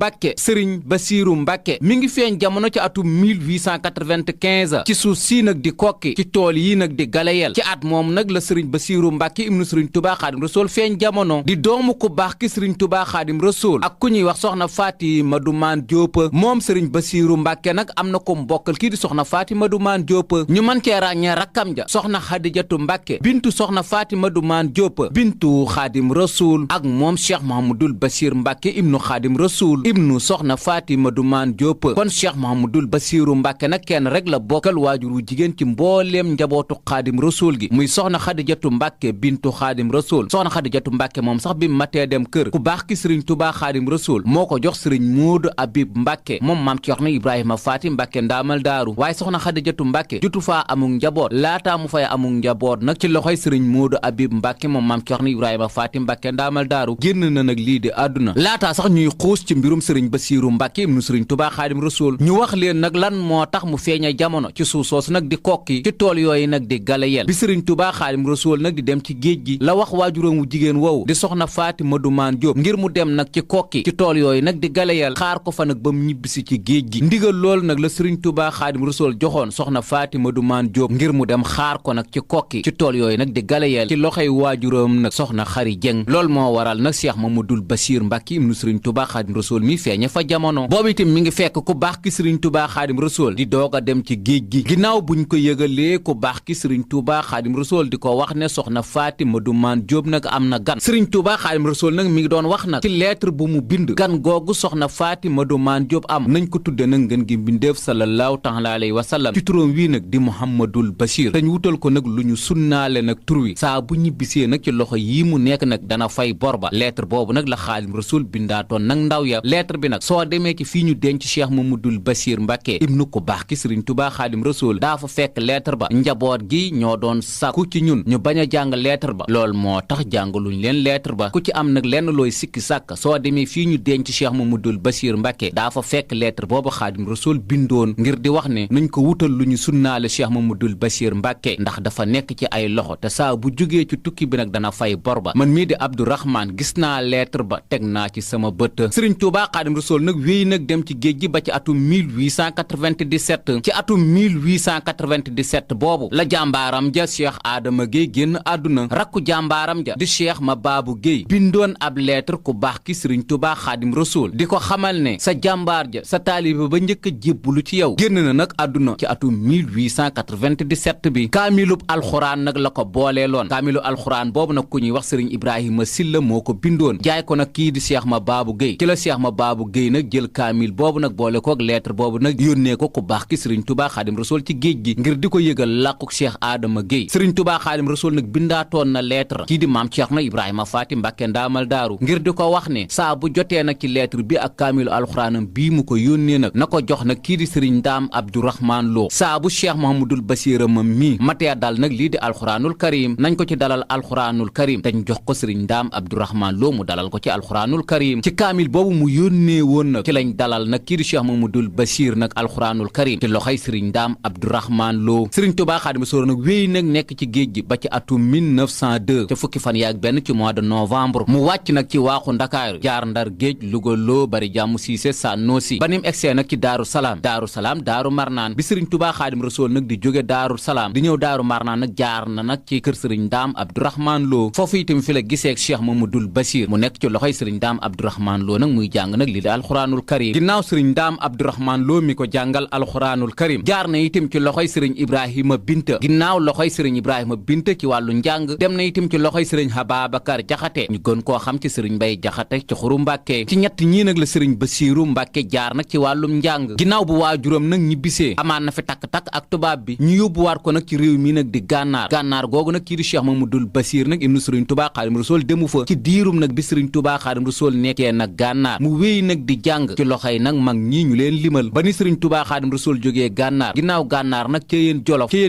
Mbàkke sëriñ Basiiru Mbàkke mi ngi feeñ jamono ci atum 1895 ci suuf sii nag di kokki ci tool yii nag di galeyel ci at moom nag la sëriñ Basiiru Mbàkke ibnu sëriñ Tuubaa Xaadim Rasuul feeñ jamono di doomu ku baax ki sëriñ Tuubaa Xaadim Rasuul ak ku ñuy wax soxna Fatima du Maan Jóob moom sëriñ Basiiru Mbàkke nag am na ko mbokkal kii di soxna Fatima du Maan Jóob ñu mën cee ràññee rakkam ja soxna Xadijatu Mbàkke bintu soxna Fatima du Maan Jóob bintu Xaadim Rasuul ak moom Cheikh Mahamadul Basiir Mbàkke ibnu Xaadim Rasuul ibnu soxna Fatima du Maan Jóob kon Cheikh Mahamadul Basiiru Mbàkke nag kenn rek la bokkal waajuru jigéen ci mbooleem njabootu Xaadim Rasuul gi muy soxna Xadijatu Mbàkke bintu Xaadim Rasuul soxna Xadijatu Mbàkke moom sax bi matee dem kër ku baax ki sëriñ Tuubaa Xaadim Rasuul moo ko jox sëriñ Moodu Abib Mbàkke moom maam Ceerno Ibrahima Faati Mbàkke ndaamal daaru waaye soxna Xadijatu Mbàkke jutu faa amul njaboot laataa mu fay amul njaboot nag ci loxoy sëriñ Moodu Abib Mbàkke moom maam Ceerno Ibrahima Faati Mbàkke ndaamal daaru génn na nag lii di àdduna laataa sax ñuy xuus ci mbirum sëriñ Basiiru Mbàkke ibnu sëriñ Tuubaa Xaadim Rasuul ñu wax leen nag lan moo tax mu feeña jamono ci suuf soosu nag di kokki ci tool yooyu nag di galeyel bi sëriñ Tuubaa Xaadim Rasuul nag di dem ci géej gi la wax waajuram wu jigéen woowu di soxna Fatima du Maan Jóob ngir mu dem nag ci kokki ci tool yooyu nag di galeyel xaar ko fa nag ba mu ñibbisi ci géej gi ndigal loolu nag la sëriñ Tuubaa Xaadim Rasuul joxoon soxna Fatima du Maan Jóob ngir mu dem xaar ko nag ci kokki ci tool yooyu nag di galeyel ci loxoy waajuram nag soxna Xari Jeng loolu moo waral nag Cheikh Mamadul Basiir Mbàkke ibnu sëriñ Tuubaa Xaadim Rasuul mi feeña fa jamono boobu itam mi ngi fekk ku baax ki sëriñ Tuubaa Xaadim Rasuul di doog a dem ci géej gi ginnaaw buñ ko yëgalee ku baax ki sëriñ Tuubaa Xaadim Rasuul di ko wax ne soxna Fatima du Maan Jóob nag am na gan sëriñ Tuubaa Xaadim Rasuul nag mi ngi doon wax nag ci lettre bu mu bind gan googu soxna Fatima du Maan Jóob am nañ ko tudde nag ngeen gi mbindeef sallallahu taala alayhi wa sallam ci turam wii nag di Muhammadul Basiir dañ wutal ko nag lu ñu sunnaale nag tur wi saa bu ñibbisee nag ci loxo yii mu nekk nag dana fay bor ba lettre boobu nag la Xaadim Rasuul bindaatoon nag ndaw ya lettre bi nag soo demee ci fii ñu denc Cheikh Mamadul Basiir Mbàkke ibnu ko baax ki sëriñ Tuubaa Xaadim Rasuul daa fa fekk lettre ba njaboot gi ñoo doon sàkku ci ñun ñu bañ a jàng lettre ba lool moo tax jàngaluñ leen lettre ba ku ci am nag lenn looy sikki sàkk soo demee fii ñu denc Cheikh Mamadul Basiir Mbàkke daa fa fekk lettre boobu Xaadim Rasuul bindoon ngir di wax ne nañ ko wutal lu ñu sunnaale Cheikh Mamadul Basiir Mbàkke ndax dafa nekk ci ay loxo te saa bu jógee ci tukki bi nag dana fay bor ba man mii di Abdourahmane gis naa lettre ba teg naa ci sama bët sëriñ Tuubaa Xaadim Rasuul nag wéy nag dem ci géej gi ba ci atum 1897 ci atum 1897 boobu la jàmbaaram ja Cheikh Adama Gueye génn àdduna rakku jàmbaaram ja di Cheikh Mabaabu Gueye bindoon ab lettre ku baax ki sëriñ Tuubaa Xaadim Rasuul di ko xamal ne sa jàmbaar ja sa taalibe ba njëkk a jébbalu ci yow génn na nag àdduna ci atum 1897 bi kaamilub alxuraan nag la ko booleeloon kaamilu alxuraan boobu nag ku ñuy wax sëriñ Ibrahima Silla moo ko bindoon jaay ko nag kii di Cheikh Mabaabu Gueye ci la Cheikh Mabaabu Gueye nag jël kaamil boobu nag boole kook lettre boobu nag yónnee ko ku baax ki sëriñ Tuubaa Xaadim Rasuul ci géej gi ngir di ko yëgal làquk Cheikh Adama Gueye sëriñ Tuubaa Xaadim Rasuul nag bindaatoon na lettre kii di maam Ceerno Ibrahima Faati Mbàkke ndaamal daaru ngir di ko wax ne saa bu jotee nag ci lettre bi ak kaamilu alxuraanam bii mu ko yónnee nag na ko jox nag kii di sëriñ Ndaam Abdourahmane Lo saa bu Cheikh Mahamadul Basiir mam mii matee dal nag lii di alxuraanul karim nañ ko ci dalal alxuraanul karim dañ jox ko sëriñ Ndaam Abdourahmane Lo mu dalal ko ci alxuraanul karim ci kaamil boobu mu yónnee woon nag ci lañ dalal nag kii di Cheikh Mamadul Basiir nag alxuraanul karim ci loxoy sëriñ Ndaam Abdourahmane Lo sëriñ Tuubaa Xaadim Rasuul nag wéy nag nekk ci géej gi ba ci atum 1902 ca fukki fan yaak benn ci mois de novembre mu wàcc nag ci waaxu Ndakaaru jaar Ndar géej Louga Lo bari jàmm Siise Sànnoosi ba nim egsee nag ci Daaru Salaam Daaru Marnaan bi sëriñ Tuubaa Xaadim Rasuul nag di jóge Daaru Salaam di ñëw Daaru Marnaan nag jaar na nag ci kër sëriñ Ndaam Abdourahmane Lo foofu itam fi la gisee ak Cheikh Mamadul Basiir mu nekk ci loxoy sëriñ Ndaam Abdourahmane Lo nag muy jàng nag lii di alxuraanul karim ginnaaw sëriñ Ndaam Abdourahmane Lo mi ko jàngal alxuraanul karim jaar na itam ci loxoy sëriñ Ibrahima Binta ginnaaw loxoy sëriñ Ibrahima Binta ci wàllu njàng dem na itam ci loxoy sëriñ Ababacar Jaxate ñu gën koo xam ci sëriñ Mbay Jaxate ci Xuru Mbàkke ci ñett ñii nag la sëriñ Basiiru Mbàkke jaar nag ci wàllum njàng ginnaaw bu waajuram nag ñibbisee amaan na fi takk-takk ak tubaab bi ñu yóbbuwaat ko nag ci réew mi nag di gànnaar googu nag kii di Cheikh Mamadul Basiir nag ibnu sëriñ Tuubaa Xaadim Rasuul demu fa ci diirum nag bi sëriñ Tuubaa Xaadim Rasuul nekkee nag gànnaar mu wéy nag di jàng ci loxoy nag mag ñii ñu leen limal ba ni sëriñ Tuubaa Xaadim Rasuul jógee gànnaar ginnaaw gànnaar nag ca yéen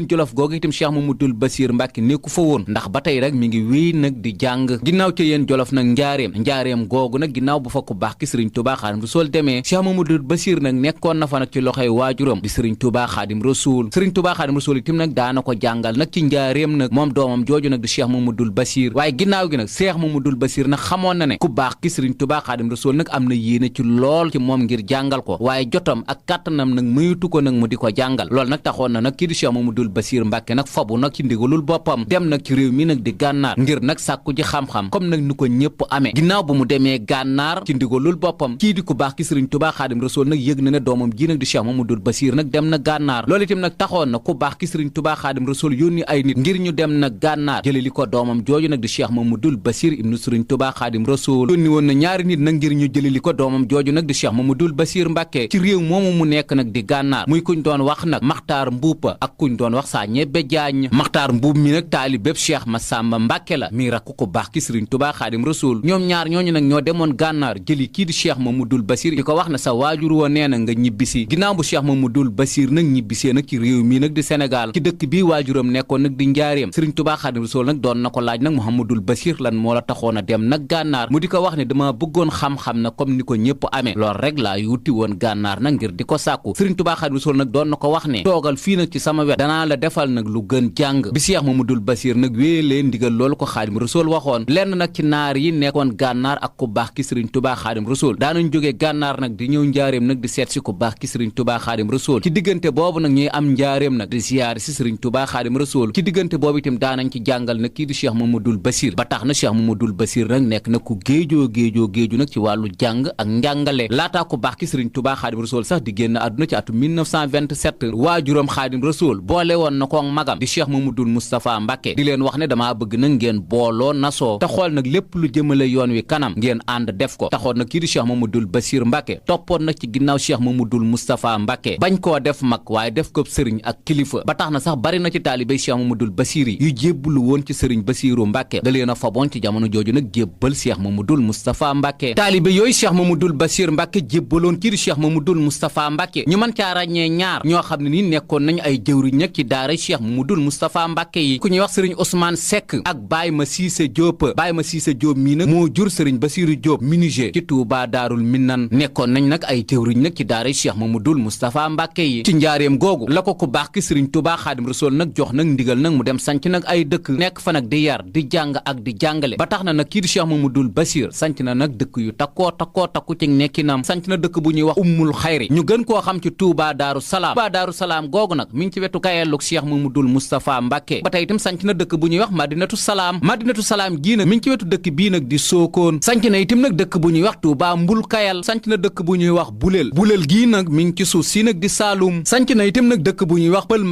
jolof googu itam Cheikh Mamadul Basiir Mbàkke nekku fa woon ndax ba tey rek mi ngi wéy nag di jàng ginnaaw ca yéen jolof nag njaareem googu nag ginnaaw bu fa ku baax ki sëriñ Tuubaa Xaadim Rasuul demee Cheikh Mamadul Basiir nag nekkoon na fa nag ci loxoy waajuram di sëriñ Tuubaa Xaadim Rasuul sëriñ Tuubaa Xaadim Rasuul itam nag daana ko jàngal nag ci njaareem nag moom doomam jooju nag di Cheikh Mamadul Basiir waaye ginnaaw gi nag Cheikh Mamadul Basiir nag xamoon na ne ku baax ki sëriñ Tuubaa Xaadim Rasuul nag am na yéene ci lool ci moom ngir jàngal ko waaye jotam ak kàttanam nag mayutu ko nag mu di ko jàngal loolu nag taxoon na nag kii di Cheikh Mamadou Bassir Mbàkke nag fabu nag ci ndigalul boppam dem nag ci réew mi nag di gànnaar ngir nag sàkku ji xam-xam comme nag ni ko ñëpp amee ginnaaw bu mu demee gànnaar ci ndigalul boppam kii di ku baax ki Sëriñ Tuubaa Xaadim Rasuul nag yëg na ne doomam ji nag di Cheikh Mamadou Bassir nag dem na gànnaar loolu itam nag taxoon na ku baax ki Sëriñ Tuubaa Xaadim Rasuul yónni ay nit ngir ñu dem nag gànnaar jële li ko doomam jooju nag di Cheikh Mamadou Bassir ibnu Sëriñ Tuubaa Xaadim Rasuul yónni woon na ñaari nit nag ngir ñu jële li ko doomam jooju nag di Cheikh Mamadou Bassir Mbàkke ci réew moomu mu nekk nag di gànnaar muy kuñ doon wax nag Maxtaar Mbuupa ak kuñ doon wax saa ñebbe jaañ Maxtaar Mbuub mi nag taalibeb Cheikh Massamba Mbàkke la mi rakku ko baax ki Sëriñ Tuubaa Xaadim Rasuul ñoom ñaar ñooñu nag ñoo demoon gànnaar jëli kii di Cheikh Mamadou Bassir di ko wax na sa waajur woo nee na nga ñibbisi ginnaaw bu Cheikh Mamadou Bassir nag ñibbisee nag ci réew mi nag di Sénégal ci dëkk bii waajuram nekkoon nag di njaareem Sëriñ Tuubaa Xaadim Rasuul nag doon na ko laaj nag Mouhamadou Bassir lan moo la taxoon a dem nag gànnaar mu di ko wax ne dama bëggoon xam-xam na comme ni ko ñëpp amee lool rek laa yuuti woon gànnaar nag ngir di ko sàkku Sëriñ Tuubaa Xaadim Rasuul nag doon na ko wax ne toogal fii nag ci sama wet danaa la defal nag lu gën jàng bi Cheikh Mamadou Bassir nag wéelee ndigal loolu ko Xaadim Rasuul waxoon lenn nag ci naar yi nekkoon gànnaar ak ku baax ki Sëriñ Tuubaa Xaadim Rasuul daanañ jógee gànnaar nag di ñëw njaareem nag di seet si ku baax ki Sëriñ Tuubaa Xaadim Rasuul ci diggante boobu nag ñuy am njaareem nag di ziyaar si Sëriñ Tuubaa Xaadim Rasuul ci diggante boobu itam daanañ ci jàngal nag kii di Cheikh Mamadou Bassir ba tax na Cheikh Mamadou Bassir nag nekk nag ku géejoo nag ci wàllu jàng ak njàngale laataa ku baax ki Sëriñ Tuubaa Xaadim Rasuul sax di génn àdduna ci atum 1927 waajuram Xaadim Rasuul boole woon na ko magam di Cheikh Mamadou Moustapha Mbàkke di leen wax ne damaa bëgg nag ngeen booloo nasoo te xool nag lépp lu jëmale yoon wi kanam ngeen ànd def ko taxoon nag kii di Cheikh Mamadou Bassir Mbàkke toppoon nag ci ginnaaw Cheikh Mamadou Moustapha Mbàkke bañ koo def mag waaye def ko sëriñ ak kilifa ba tax na sax bari na ci taalibey Cheikh Mamadou Bassir yi yu jébbalu woon ci sëriñ Bassiru Mbàkke da leen a faboon ci jamono jooju nag jébbal Cheikh Mamadou Moustapha Mbàkke taalibe yooyu Cheikh Mamadou Bassir Mbàkke jébbaloon kii di Cheikh Mamadou Moustapha Mbàkke ñu mën caa ràññee ñaar ñoo xam ne ni nekkoon nañu ay jëwriñ nag ci daara Cheikh Mamadou Moustapha Mbàkke yi ku ñuy wax sëriñ Ousmane Seck ak Baye Ma Cissé Diop Baye Ma Cissé Diop mii nag moo jur sëriñ Bassirou Diop menuisier ci Touba Daarul Minnan nekkoon nañ nag ay jëwriñ nag ci daara Cheikh Mamadou Moustapha Mbàkke yi ci njaareem googu la ko ku baax ki Sëriñ Tuubaa Xaadim Rasuul nag jox nag ndigal nag mu dem sanc nag ay dëkk nekk fa nag di yar di jàng ak di jàngale ba tax na nag kii di Cheikh Mamadou Bassir sanc na nag dëkk yu takku ci nekkinam sanc na dëkk bu ñuy wax Ummul Xayri ñu gën koo xam ci Touba Daaru Salaam googu nag mi ngi ci wetu kayelluk Cheikh Mamadou Moustapha Mbàkke ba tey itam sanc na dëkk bu ñuy wax Madinatu Salaam gii nag mi ngi ci wetu dëkk bii nag di Sookoon sanc na itam nag dëkk bu ñuy wax Touba Mbul Kayal sanc na dëkk bu ñuy wax Bulel gii nag mi ngi ci suuf si nag di Saalum sanc na itam nag dëkk bu ñuy wax Pël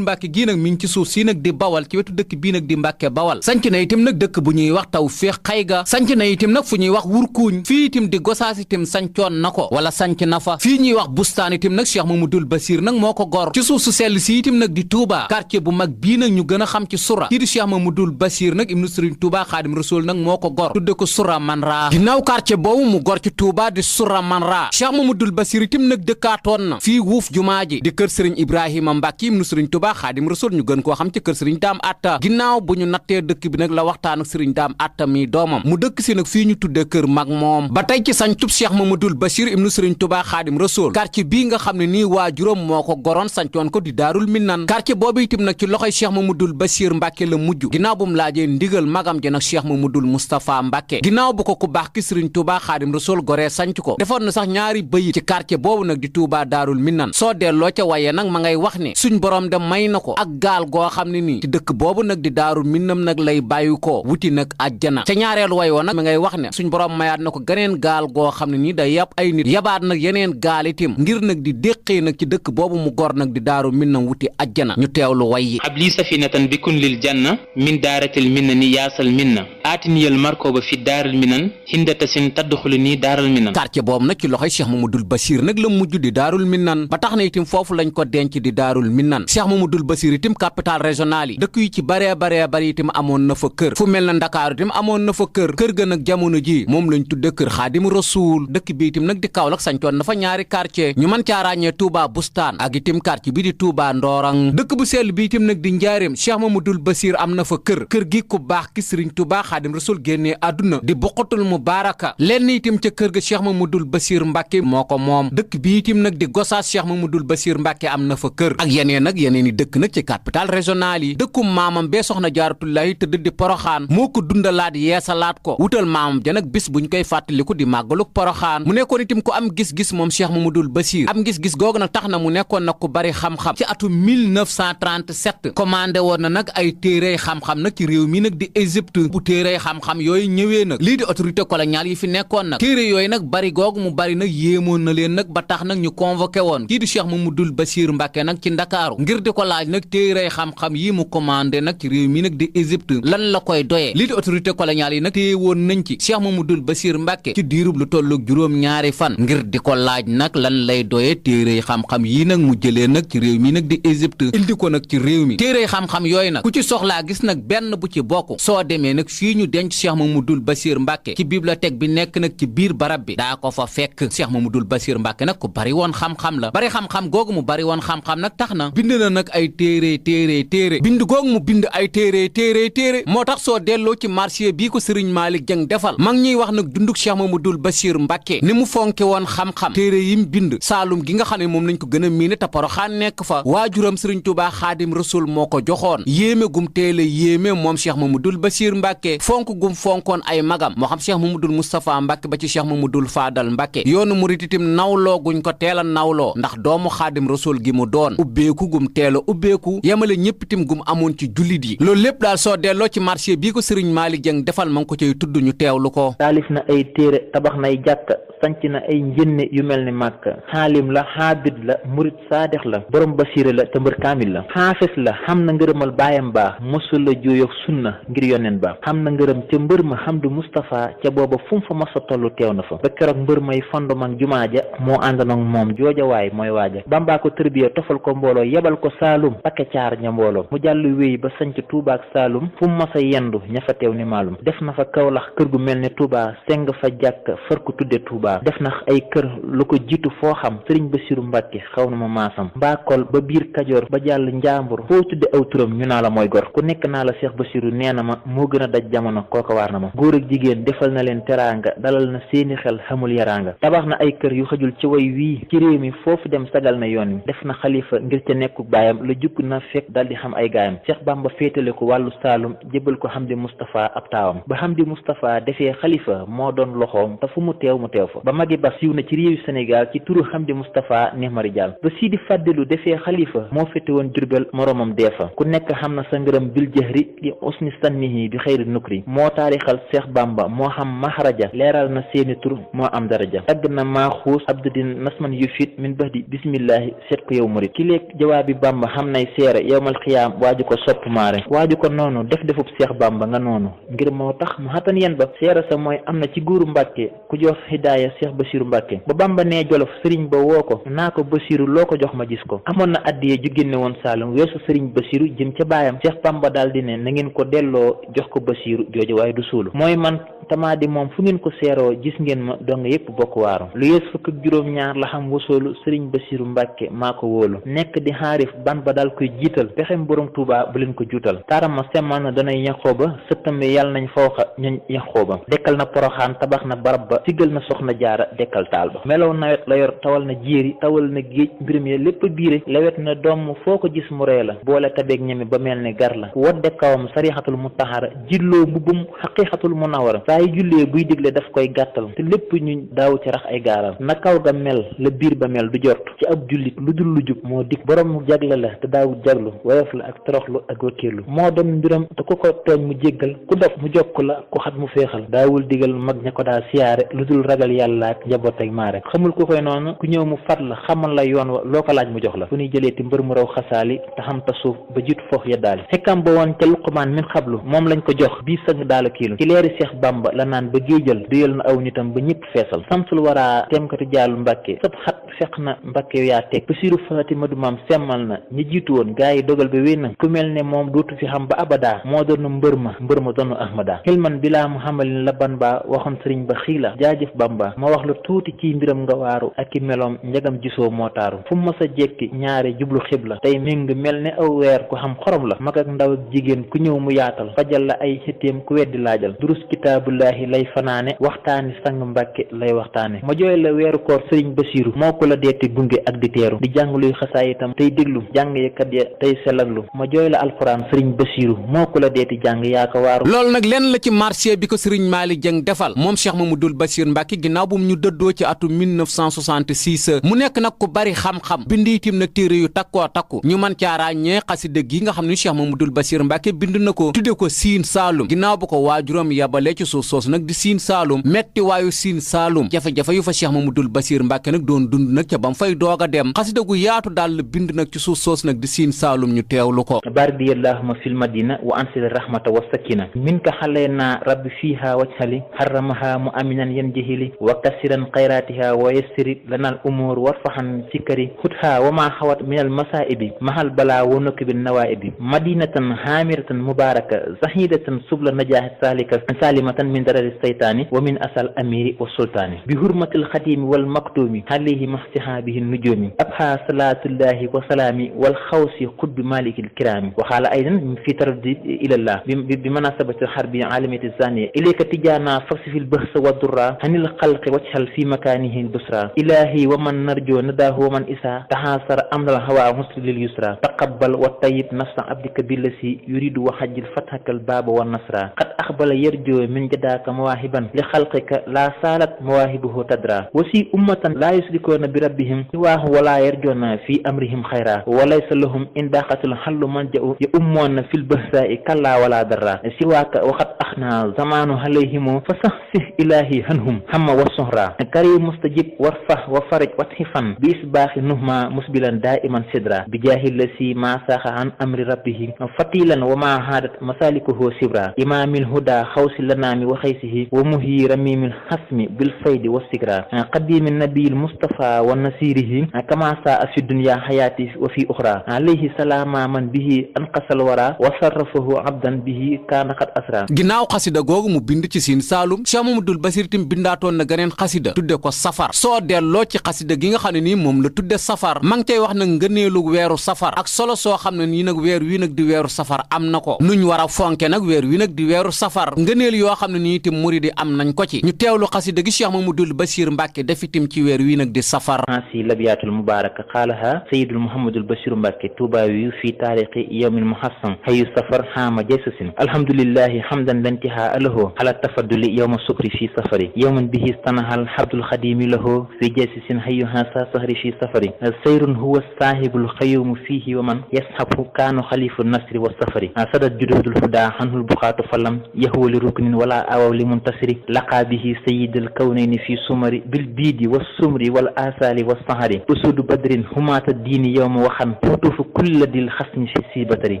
Mbàkke gii nag mi ngi ci suuf si nag di Bawal ci wetu dëkk bii nag di Mbàkke Bawal sanc na itam nag dëkk bu ñuy wax Tawfeex Xayga sanc na itam nag fu ñuy wax Wurkuuñ fii itam di Gosaas itam sancoon na ko wala sanc na fa fii ñuy wax Bustaan itam nag Cheikh Mamadou Bassir nag moo ko gor ci suuf su sell si itam nag di Touba quartier bu mag bii nag ñu gën a xam ci Sura kii di Cheikh Mamadou Bassir nag ibnu Sëriñ Tuubaa Xaadim Rasuul nag moo ko gor tudde ko Sura Manra ginnaaw quartier boobu mu gor ci Touba di Sura Manra Cheikh Mamadou Bassir itam nag dëkkaatoon na fii wuuf jumaa ji di kër Sëriñ Ibrahima Mbàkke ibnu Sëriñ Tuubaa Xaadim Rasuul ñu gën koo xam ci kër Sëriñ Daam Atta ginnaaw bu ñu nattee dëkk bi nag la waxtaan ak Sëriñ Daam Atta mi doomam mu dëkk si nag fii ñu tudde kër mag moom ba tey ci sañtub Cheikh Mamadou Bassir ibnu Sëriñ Tuubaa Xaadim Rasuul quartier bii nga xam ne nii waajuram moo ko goroon sancoon ko di Daarul Minnan quartier boobu itam nag ci loxoy Cheikh Mamadou Bassir Mbàkke la mujj ginnaaw bu mu laajee ndigal magam ja nag Cheikh Mamadou Moustapha Mbàkke ginnaaw bu ko ku baax ki Sëriñ Tuubaa Xaadim Rasuul goree sanc ko defoon na sax ñaari bëyit ci quartier boobu nag di Touba Daarul Minnan soo delloo ca waye nag ma ngay wax ne suñ borom de may na ko ak gaal goo xam ne nii ci dëkk boobu nag di Daarul Minnan nag lay bàyyi ko wuti nag àjjana ca ñaareelu way woo nag ma ngay wax ne suñ borom mayaat na ko geneen gaal goo xam ne nii day yàpp ay nit yabaat nag yeneen gaal itim ngir nag di déqee nag ci dëkk boobu mu gor nag di Daarul Minnan wuti àjjana ñu teewlu way yi abli safinatan bikun lil janna min daaratil minna ni yaasal minna aatiniyal markoba fi daaral minan hindatasin tadduxulu nii daaral minan quartier boobu nag ci loxoy Cheikh Mamadou Bassir nag la mujj di Daarul Minnan ba tax na itim foofu lañ ko denc di Daarul Minnan Cheikh Mamadou Bassir itim capital régional yi dëkk yi ci baree bari itim amoon na fa kër fu mel na Ndakaaru itim amoon na fa kër ga nag jamono ji moom lañ tudde kër Xaadim Rasuul dëkk bi itim nag di Kaolack sancoon na fa ñaari quartier ñu mën caa ràññee Touba Bustaan ak itim quartier bi di Touba Ndorang dëkk bu sell bi itim nag di Njaaréem Cheikh Mamadou Bassir am na fa kër gi ku baax ki Sëriñ Tuubaa Xaadim Rasuul génnee àdduna di Boqatul Mubaaraka lenn itim ca kër ga Cheikh Mamadou Bassir Mbàkke moo ko moom dëkk bi itim nag di Gosaas Cheikh Mamadou Bassir Mbàkke am na fa kër ak yeneen i dëkk nag ci capital régional yi dëkkum maamam bee soxna Jaaratullaahi tëdd di Poroxaan moo ko dundalaat yeesalaat ko wutal maamam ja nag bis buñ koy fàttaliku di màggalu yóbbaluk Poroxaan mu nekkoon itam ku am gis-gis moom Cheikh Mamadul Bachir am gis-gis googu nag tax na mu nekkoon nag ku bari xam-xam ci atum 1937 commandé woon na nag ay téerey xam-xam nag ci réew mi nag di Égypte bu téerey xam-xam yooyu ñëwee nag lii di autorité coloniale yi fi nekkoon nag téere yooyu nag bari googu mu bari nag yéemoon na leen nag ba tax nag ñu convoqué woon kii di Cheikh Mamadul Bachir Mbàkke nag ci Ndakaaru ngir di ko laaj nag téerey xam-xam yi mu commandé nag ci réew mi nag di Égypte lan la koy doyee lii di autorité coloniale yi nag téye woon nañ ci Cheikh Mamadul Bachir Mbàkke ci diirub lu tollu juróom-ñaari fan ngir di ko laaj nag lan lay doyee téerey xam-xam yii nag mu jëlee nag ci réew mi nag di Égypte indi ko nag ci réew mi téerey xam-xam yooyu nag ku ci soxlaa gis nag benn bu ci bokk soo demee nag fii ñu denc Cheikh Mamadul Bachir Mbàkke ci bibliothèque bi nekk nag ci biir barab bi daa ko fa fekk Cheikh Mamadul Bachir Mbàkke nag ku bari woon xam-xam la bari xam-xam googu mu bari woon xam-xam nag tax na bind na nag ay téere bind googu mu bind ay téere moo tax soo delloo ci marché bii ko Serigne Malick Dieng defal mag ñuy wax nag dunduk Cheikh Mamadul Bachir Mbàkke ni mu fonke woon xam-xam téere yim bind Saalum gi nga xam ne moom lañ ko gën a miine te Poroxaan nekk fa waajuram Serigne Touba Xaadim Rasul moo ko joxoon yéeme gum teele yéeme moom Cheikh Mamadul Bachir Mbàkke fonk gum fonkoon ay magam moo xam Cheikh Mamadul Moustapha Mbàkke ba ci Cheikh Mamadul Fadal Mbàkke yoonu murit itam nawloo guñ ko teel a nawloo ndax doomu Xaadim Rasul gi mu doon ubbeeku gum teel a ubbeeku yemale ñëpp itam gum amoon ci jullit yi loolu lépp daal soo delloo ci marché bii ko Serigne Malick Dieng defal ma ngi ko cay tudd ñu teewlu ko taalif na ay téere tabax nay jàkk sanc na ay njënne yu mel ni màkk xaalim la xaabid la murit saadix la borom basiira la te mbër kaamil la xaafis la xam na ngërëmal baayam baax mosul la juuyoog sunna ngir yoneen ba xam na ngërëm ca mbër ma Hamdu Moustapha ca booba fu mu fa masa tollu teew na fa ba keroog mbër may fondement jumaa ja moo àndoon ak moom jooja waay mooy waaja Bambaa ko tërbiya tofal ko mbooloo yebal ko Saalum pakke caar ña mbooloo mu jàll wéy ba sanc Tuuba ak Saalum fu mu masa yendu ña fa teew ni maalum def na fa Kawlax kër gu mel ni Tuuba seng fa jàkk far ko tudde Tuuba def na ay kër lu ko jiitu foo xam Sëriñ Basiru Mbàkke xaw na ma maasam mbaakol ba biir Kajoor ba jàll Njaambur foo tudde aw turam ñu naa la mooy gor ku nekk naa la Cheikh Basiru nee na ma moo gën a daj jamono kooka waar na ma góor ak jigéen defal na leen teraanga dalal na seeni xel xamul yaraanga tabax na ay kër yu xajul ci way wii ci réew mi foofu dem sagal na yoon wi def na xalifa ngir ca nekku baayam la jukk na fekk dal di xam ay gaayam Cheikh Bamba féetale ko wàllu Saalum jébal ko Hamdi Moustapha ab taawam ba Hamdi Moustapha defee xalifa moo doon loxoom te fu mu teew fa ba magi bas siiw na ci réewu Sénégal ci turu Hamdi Moustapha Nihmari Dial ba Sidi Fàddilu defee xalifa moo féete woon Jurbel moromam deefa ku nekk xam na sa ngërëm bil jahri li usni sannihi bi xëyri nukri moo taarixal Cheikh Bamba moo xam maharaja leeral na seeni tur moo am daraja tagg na maaxuus abdudin nasman yufit min bahdi bismillahi seet ko yow murit ki léeg jawaabi Bamba xam nay seere yowmal xiyaam waaju ko sopp maare waaju ko noonu defub Cheikh Bamba nga noonu ngir moo tax mu xatan yen ba seere sa mooy am na ci guuru Mbàkke ku jox hidaaya Cheikh Basiru Mbàkke ba Bamba nee Jolof sëriñ ba woo ko naa ko Basiru loo ko jox ma gis ko amoon na addiye ju génne woon Saalum weesu sëriñ Basiru jëm ca baayam Cheikh Bamba daal di ne na ngeen ko delloo jox ko Basiru jooju waaye du suulu mooy man tamaa di moom fu ngeen ko seeroo gis ngeen ma donga yépp bokk waaru lu yees fukk ak juróom-ñaar la xam wasoolu sëriñ Basiru Mbàkke maa ko wóolu nekk di xaarif ban ba daal koy jiital pexem borom Tuuba bu leen ko juutal taaram ma semmal na danay Yaxooba sëttam bi yàlla nañ fawxa ñoñ Yaxooba dekkal na Poroxaan tabax na barab ba siggal na soxna jaara dekkal taal ba melow nawet la yor tawal na jéeri tawal na géej mbirum ya lépp biire lewet na doom foo ko gis mu ree la boole tabeeg ñami ba mel ni gar la wodde kawam sarixatul mu taxara jilloo mbubbum xaqiixatul mu nawara saa yi jullee buy digle daf koy gàttal te lépp ñu daaw ci rax ay gaaral na kaw ga mel la biir ba mel du jort ci ab jullit lu dul lu jub moo dik borom mu jagle la te daawut jaglu woyof la ak toroxlu ak wakkiirlu moo doon mbiram te ku ko tooñ mu jéggal ku dof mu jokk la ku xat mu féexal daawul digal mag ña ko daa siyaare lu dul ragal yàlla ak njaboot ak maare xamul ku koy noonu ku ñëw mu fat la xamal la yoon wa loo ko laaj mu jox la fu ñuy jëlee ti mbër mu raw xasaali te xam ta suuf ba jiitu foofu yeddaali xekkam ba woon ca Luqmaan min xablu moom lañ ko jox bii sëng daala kiilu ci leeri Seex Bamba la naan ba géejal duyal na aw nitam ba ñëpp feesal samsul waraa teemkatu jaalu Mbàkke sab xat fekk na Mbàkke yaa teg Basiru Fatima du maam semmal na ñi jiitu woon gaa yi dogal ba wéy na ku mel ne moom dootu fi xam ba abada moo doon mbër ma doonu ahmada xilman bilaa mu xamalin la ban ba waxoon sëriñ ba xiila jaajëf Bamba ma wax la tuuti ci mbiram nga waaru ak i meloom njagam gisoo moo taaru fu mu mës a jekki ñaare jublu xibla tey méng mel ne aw weer ku xam xorom la mag ak ndaw ak jigéen ku ñëw mu yaatal fajal la ay xitteem ku weddi laajal durus kitaabullaahi lay fanaane waxtaani sang Mbàkke lay waxtaane ma jooy la weeru koor sëriñ Basiru moo ko ku la deeti gunge ak di teeru di jàng luy xasaay itam tey déglu jàngkat ya tey sellaglu ma jooy la alxuraan sëriñ Basiiru moo ku la deeti jàng yaa ko waaru. loolu nag lenn la ci marché bi ko sëriñ Malick Dieng defal moom Cheikh Mamadou Bassir Mbacke ginnaaw bu mu ñu dëddoo ci atum 1966 mu nekk nag ku bari xam-xam bind itam nag téere yu takkoo takku ñu mën caa ràññee xasida gi nga xam ne Cheikh Mamadou Bassir Mbacke bind na ko tudde ko Siin Saalum ginnaaw bu ko waajuram yabalee ci suuf soosu nag di Siin Saalum metti waayu Siin Saalum jafe-jafe yu fa Cheikh Mamadou Bassir Mbacke nag doon dund nag ca bam fay doog a dem xasida gu yaatu daal bind nag ci suuf soosu nag di Siin Saalum ñu teewlu ko. bardi allahumma fil madina wa ansil rahmata wa sakina minka xalayna rabbi fiha wajhali harramaha mu aminan yan jahili wa kasiran xayratiha wa yassiri lanal umur warfahan sikari xutha wa ma xawat min al masaibi mahal bala wa nukibi nawaibi madinatan hamiratan mubaraka zahidatan subla najahi salika salimatan min darari saytani wa min asal amiri wa sultani bi hurmatil xatimi wal maktumi alayhi mahsiha bihi nujumi abha salatullahi wa salami wal xawsi xutbi malikil kirami وقال أيضا في تردد إلى الله بمناسبة الحرب العالمية الثانية إليك تجانا فاكشف البأس والضراء عن الخلق واجعل في مكانه البصرى إلهي ومن نرجو نداه ومن إساء تحاصر أمر الهوى مسر لليسرى تقبل والطيب نفس عبدك بالذي يريد وحج فتحك الباب والنصر قد أقبل يرجو من جداك مواهبا لخلقك لا سالت مواهبه تدرى وسي أمة لا يشركون بربهم سواه ولا يرجون في أمرهم خيرا وليس لهم إن داقة الحل من يؤمون في البهساء كلا ولا ضرا سواك وقد أخنا زمان عليهم فسخسه إلهي عنهم هم والصهرا كريم مستجيب وارفه وفرج واتحفا بإسباخ نهما مسبلا دائما صدرا بجاه الذي ما ساخ عن أمر ربه فتيلا وما هادت مسالكه سبرا إمام الهدى خوص اللنام وخيسه ومهي رميم الحسم بالفيد والسكرا قديم النبي المصطفى والنسيره كما ساء في الدنيا حياتي وفي أخرى عليه سلام من به anqasal wara wa sarrafahu abdan bihi kaana qad asra. ginnaaw xasida googu mu bind ci Siin Saalum Cheikh Mamadou Bassir tim bindaatoon na geneen xasida tudde ko safar soo delloo ci xasida gi nga xam ne nii moom la tudde safar ma ngi cay wax nag ngëneelu weeru safar ak solo soo xam ne nii nag weer wi nag di weeru safar am na ko nuñ war a fonke nag weer wi nag di weeru safar ngëneel yoo xam ne nii itam murid yi am nañ ko ci ñu teewlu xasida gi Cheikh Mamadou Bassir Mbacke def itam ci weer wi nag di safar. si labiyatul mubaraka qaalaha sayyidul Muhammadul Bassir Mbacke Tuubaawi fi taarixi yawmil muhassam hayu safar xaama jaysasin alhamdulillahi hamdan lantihaa lahu ala tafadduli yawma sukri fi safari yawman bihi stanahal habdul xadimi lahu fi jaysasin hayu hasa sahri fi safari sayrun huwa sahibul xayumu fihi wa man yashabu kaanu xalifu nasri wa safari sadat jududul huda hanhul buqaatu falam yahuwa li ruknin wala awaw li muntasiri laqaa bihi sayidal kawnayni fi sumari bil biidi wa sumri wal asali wa sahari usudu badrin humata diini yawma waxan tuutufu kulla dil xasni fi sibatari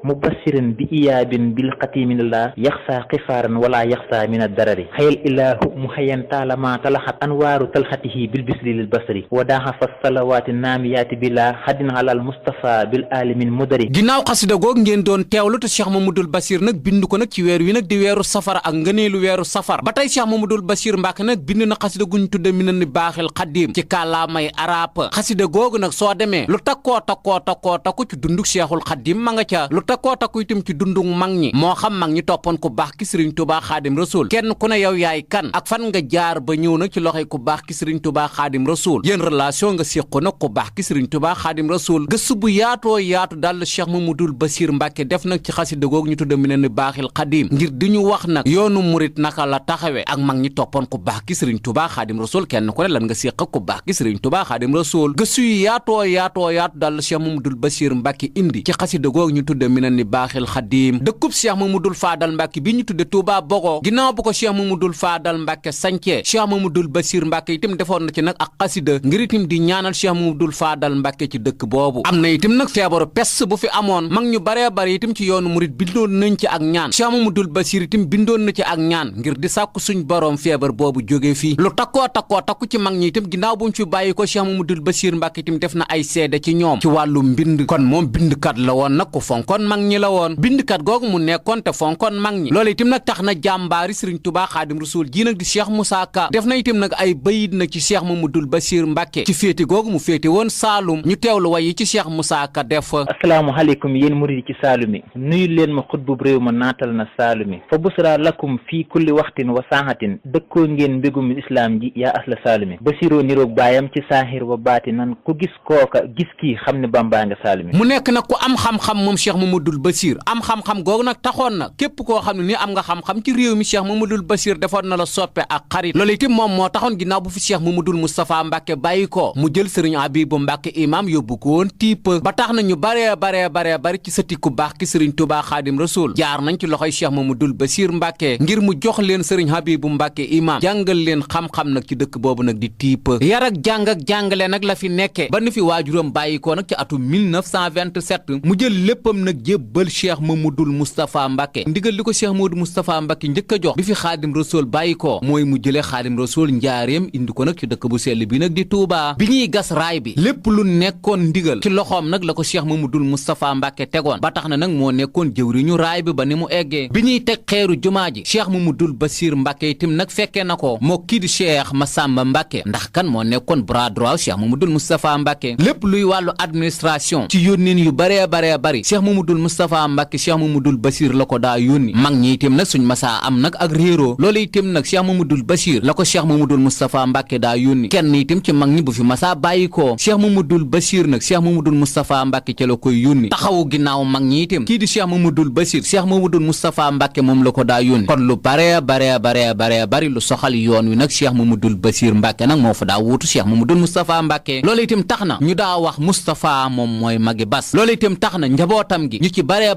mubassirin bi iyaabin bil qatiminillah yaxsa xifaaran wala yaxsa min addarari xayal ilahu muhayan taalama talaxat anwaaru talxatihi bil bisri lil basari wa daaxafa salawaati naamiyaati bila xadin alal mustafa bil alimin mudari. ginnaaw xasida goog ngeen doon teewlu te Cheikh Mamadou Bassir nag bind ko nag ci weer wi nag di weeru safar ak ngëneelu weeru safar ba tey Cheikh Mamadou Bassir Mbacke nag bind na xasida guñ tudde mi na ni baaxil xaddiim ci kàllaamay arab xasida googu nag soo demee lu takku ci dunduk Cheikhul Xaddiim ma nga ca lu takku itam ci dunduk mag ñi moo xam mag ñi toppoon ku baax ki Sëriñ Tuubaa Xaadim Rasuul kenn ku ne yow yaay kan ak fan nga jaar ba ñëw nag ci loxoy ku baax ki Sëriñ Tuubaa Xaadim Rasuul yéen relation nga séqu nag ku baax ki Sëriñ Tuubaa Xaadim Rasuul gëstu bu yaatoo yaatu daal Cheikh Mamadou Bassir Mbacke def nag ci xasida googu ñu tudde mi ne ni baaxil xaddiim ngir di ñu wax nag yoonu murit naka la taxawe ak mag ñi toppoon ku baax ki Sëriñ Tuubaa Xaadim Rasuul kenn ku ne lan nga séq ku baax ki Sëriñ Tuubaa Xaadim Rasuul gëstu yu yaatoo yaatu daal Cheikh Mamadou Bassir Mbacke indi ci xasida googu ñu tudde mi ne ni baaxil xaddiim dëkkub Cheikh Mamadou Fadal Mbacke bi ñu tudde Touba Bogo ginnaaw bu ko Cheikh Mamadou Fadal Mbacke sancee Cheikh Mamadou Bassir Mbacke itam defoon na ci nag ak xasida ngir itam di ñaanal Cheikh Mamadou Fadal Mbacke ci dëkk boobu am na itam nag feebaru pes bu fi amoon mag ñu baree bari itam ci yoonu murit bindoon nañ ci ak ñaan Cheikh Mamadou Bassir itam bindoon na ci ak ñaan ngir di sàkku suñ borom feebar boobu jógee fii lu takku ci mag ñi itam ginnaaw bu ñu fi bàyyi ko Cheikh Mamadou Bassir Mbacke itam def na ay seede ci ñoom ci wàllu mbind kon moom bindkat la woon nag ku fonkoon mag ñi la woon bindkat googu mu nekkoon te fonkoon mag ñi loolu itam nag tax na jàmbaari Sëriñ Tuubaa Xaadim Rasuul ji nag di Cheikh Moussa Ka def na itam nag ay bayit nag ci Cheikh Mamadou Bassir Mbacke ci féete googu mu féete woon Saalum ñu teewlu way yi ci Cheikh Moussa Ka def. asalaamaaleykum yéen murid ci Saalumi nuyu leen ma xutbub réew ma naatal na Saalumi fa busra lakum fii kulli waxtin wa saaxatin dëkkoo ngeen mbégum islaam ji yaa asla Saalumi Bassiroo niroog baayam ci saahir wa baatinan ku gis kooka gis kii xam ne Bamba nga Saalumi. mu nekk nag ku am xam-xam moom Cheikh Mamadou Bassir am xam-xam googu nag taxoon na képp koo xam ne nii am nga xam-xam ci réew mi Cheikh Mamadou Bassir defoon na la soppe ak xarit loolu itam moom moo taxoon ginnaaw bu fi Cheikh Mamadou Moustapha Mbacke bàyyi ko mu jël sëriñ Abibu Mbacke imam yóbbu ko woon tiipa ba tax na ñu bari ci sëti ku baax ki sëriñ Touba Xaadim Rasul jaar nañ ci loxoy Cheikh Mamadou Bassir Mbacke ngir mu jox leen sëriñ Habibu Mbacke imam jàngal leen xam-xam nag ci dëkk boobu nag di tiipa yar ak jàng ak jàngale nag la fi nekke ba ni fi waajuram bàyyi ko nag ci atum 1927 mu jël léppam nag jébbal Cheikh Mamadou Moustapha Mbacke ndigal li ko Cheikh Mamadou Moustapha Mbacke njëkk a jox bi fi Xaadim Rasul bàyyi ko mooy mu jëlee Xaadim Rasul njaareem indi ko nag ci dëkk bu sell bi nag di Touba bi ñuy gas raay bi lépp lu nekkoon ndigal ci loxoom nag la ko Cheikh Mamadou Moustapha Mbacke tegoon ba tax na nag moo nekkoon jëwriñu raay bi ba ni mu eggee bi ñuy teg xeeru jumaa ji Cheikh Mamadou Bassir Mbacke itam nag fekkee na ko moo kii di Cheikh Massamba Mbacke ndax kan moo nekkoon bras droit Cheikh Mamadou Moustapha Mbacke lépp luy wàllu administration ci yónneen yu baree bari Cheikh Mamadou Moustapha Mbacke Cheikh Mamadou Bassir la ko daa yónni mag ñi itam nag suñ masaa am nag ak réeroo loolu itam nag Cheikh Mamadou Bassir la ko Cheikh Mamadou Moustapha Mbacke daa yónni kenn itam ci mag ñi bu fi masaa bàyyi ko Cheikh Mamadou Bassir nag Cheikh Mamadou Moustapha Mbacke ca la koy yónni taxawu ginnaaw mag ñi itam kii di Cheikh Mamadou Bassir Cheikh Mamadou Moustapha Mbacke moom la ko daa yónni kon lu baree bari lu soxal yoon wi nag Cheikh Mamadou Bassir Mbacke nag moo fa daa wuutu Cheikh Mamadou Moustapha Mbacke loolu itam tax na ñu daa wax Moustapha moom mooy magi bas loolu itam tax na njabootam gi ñu ci baree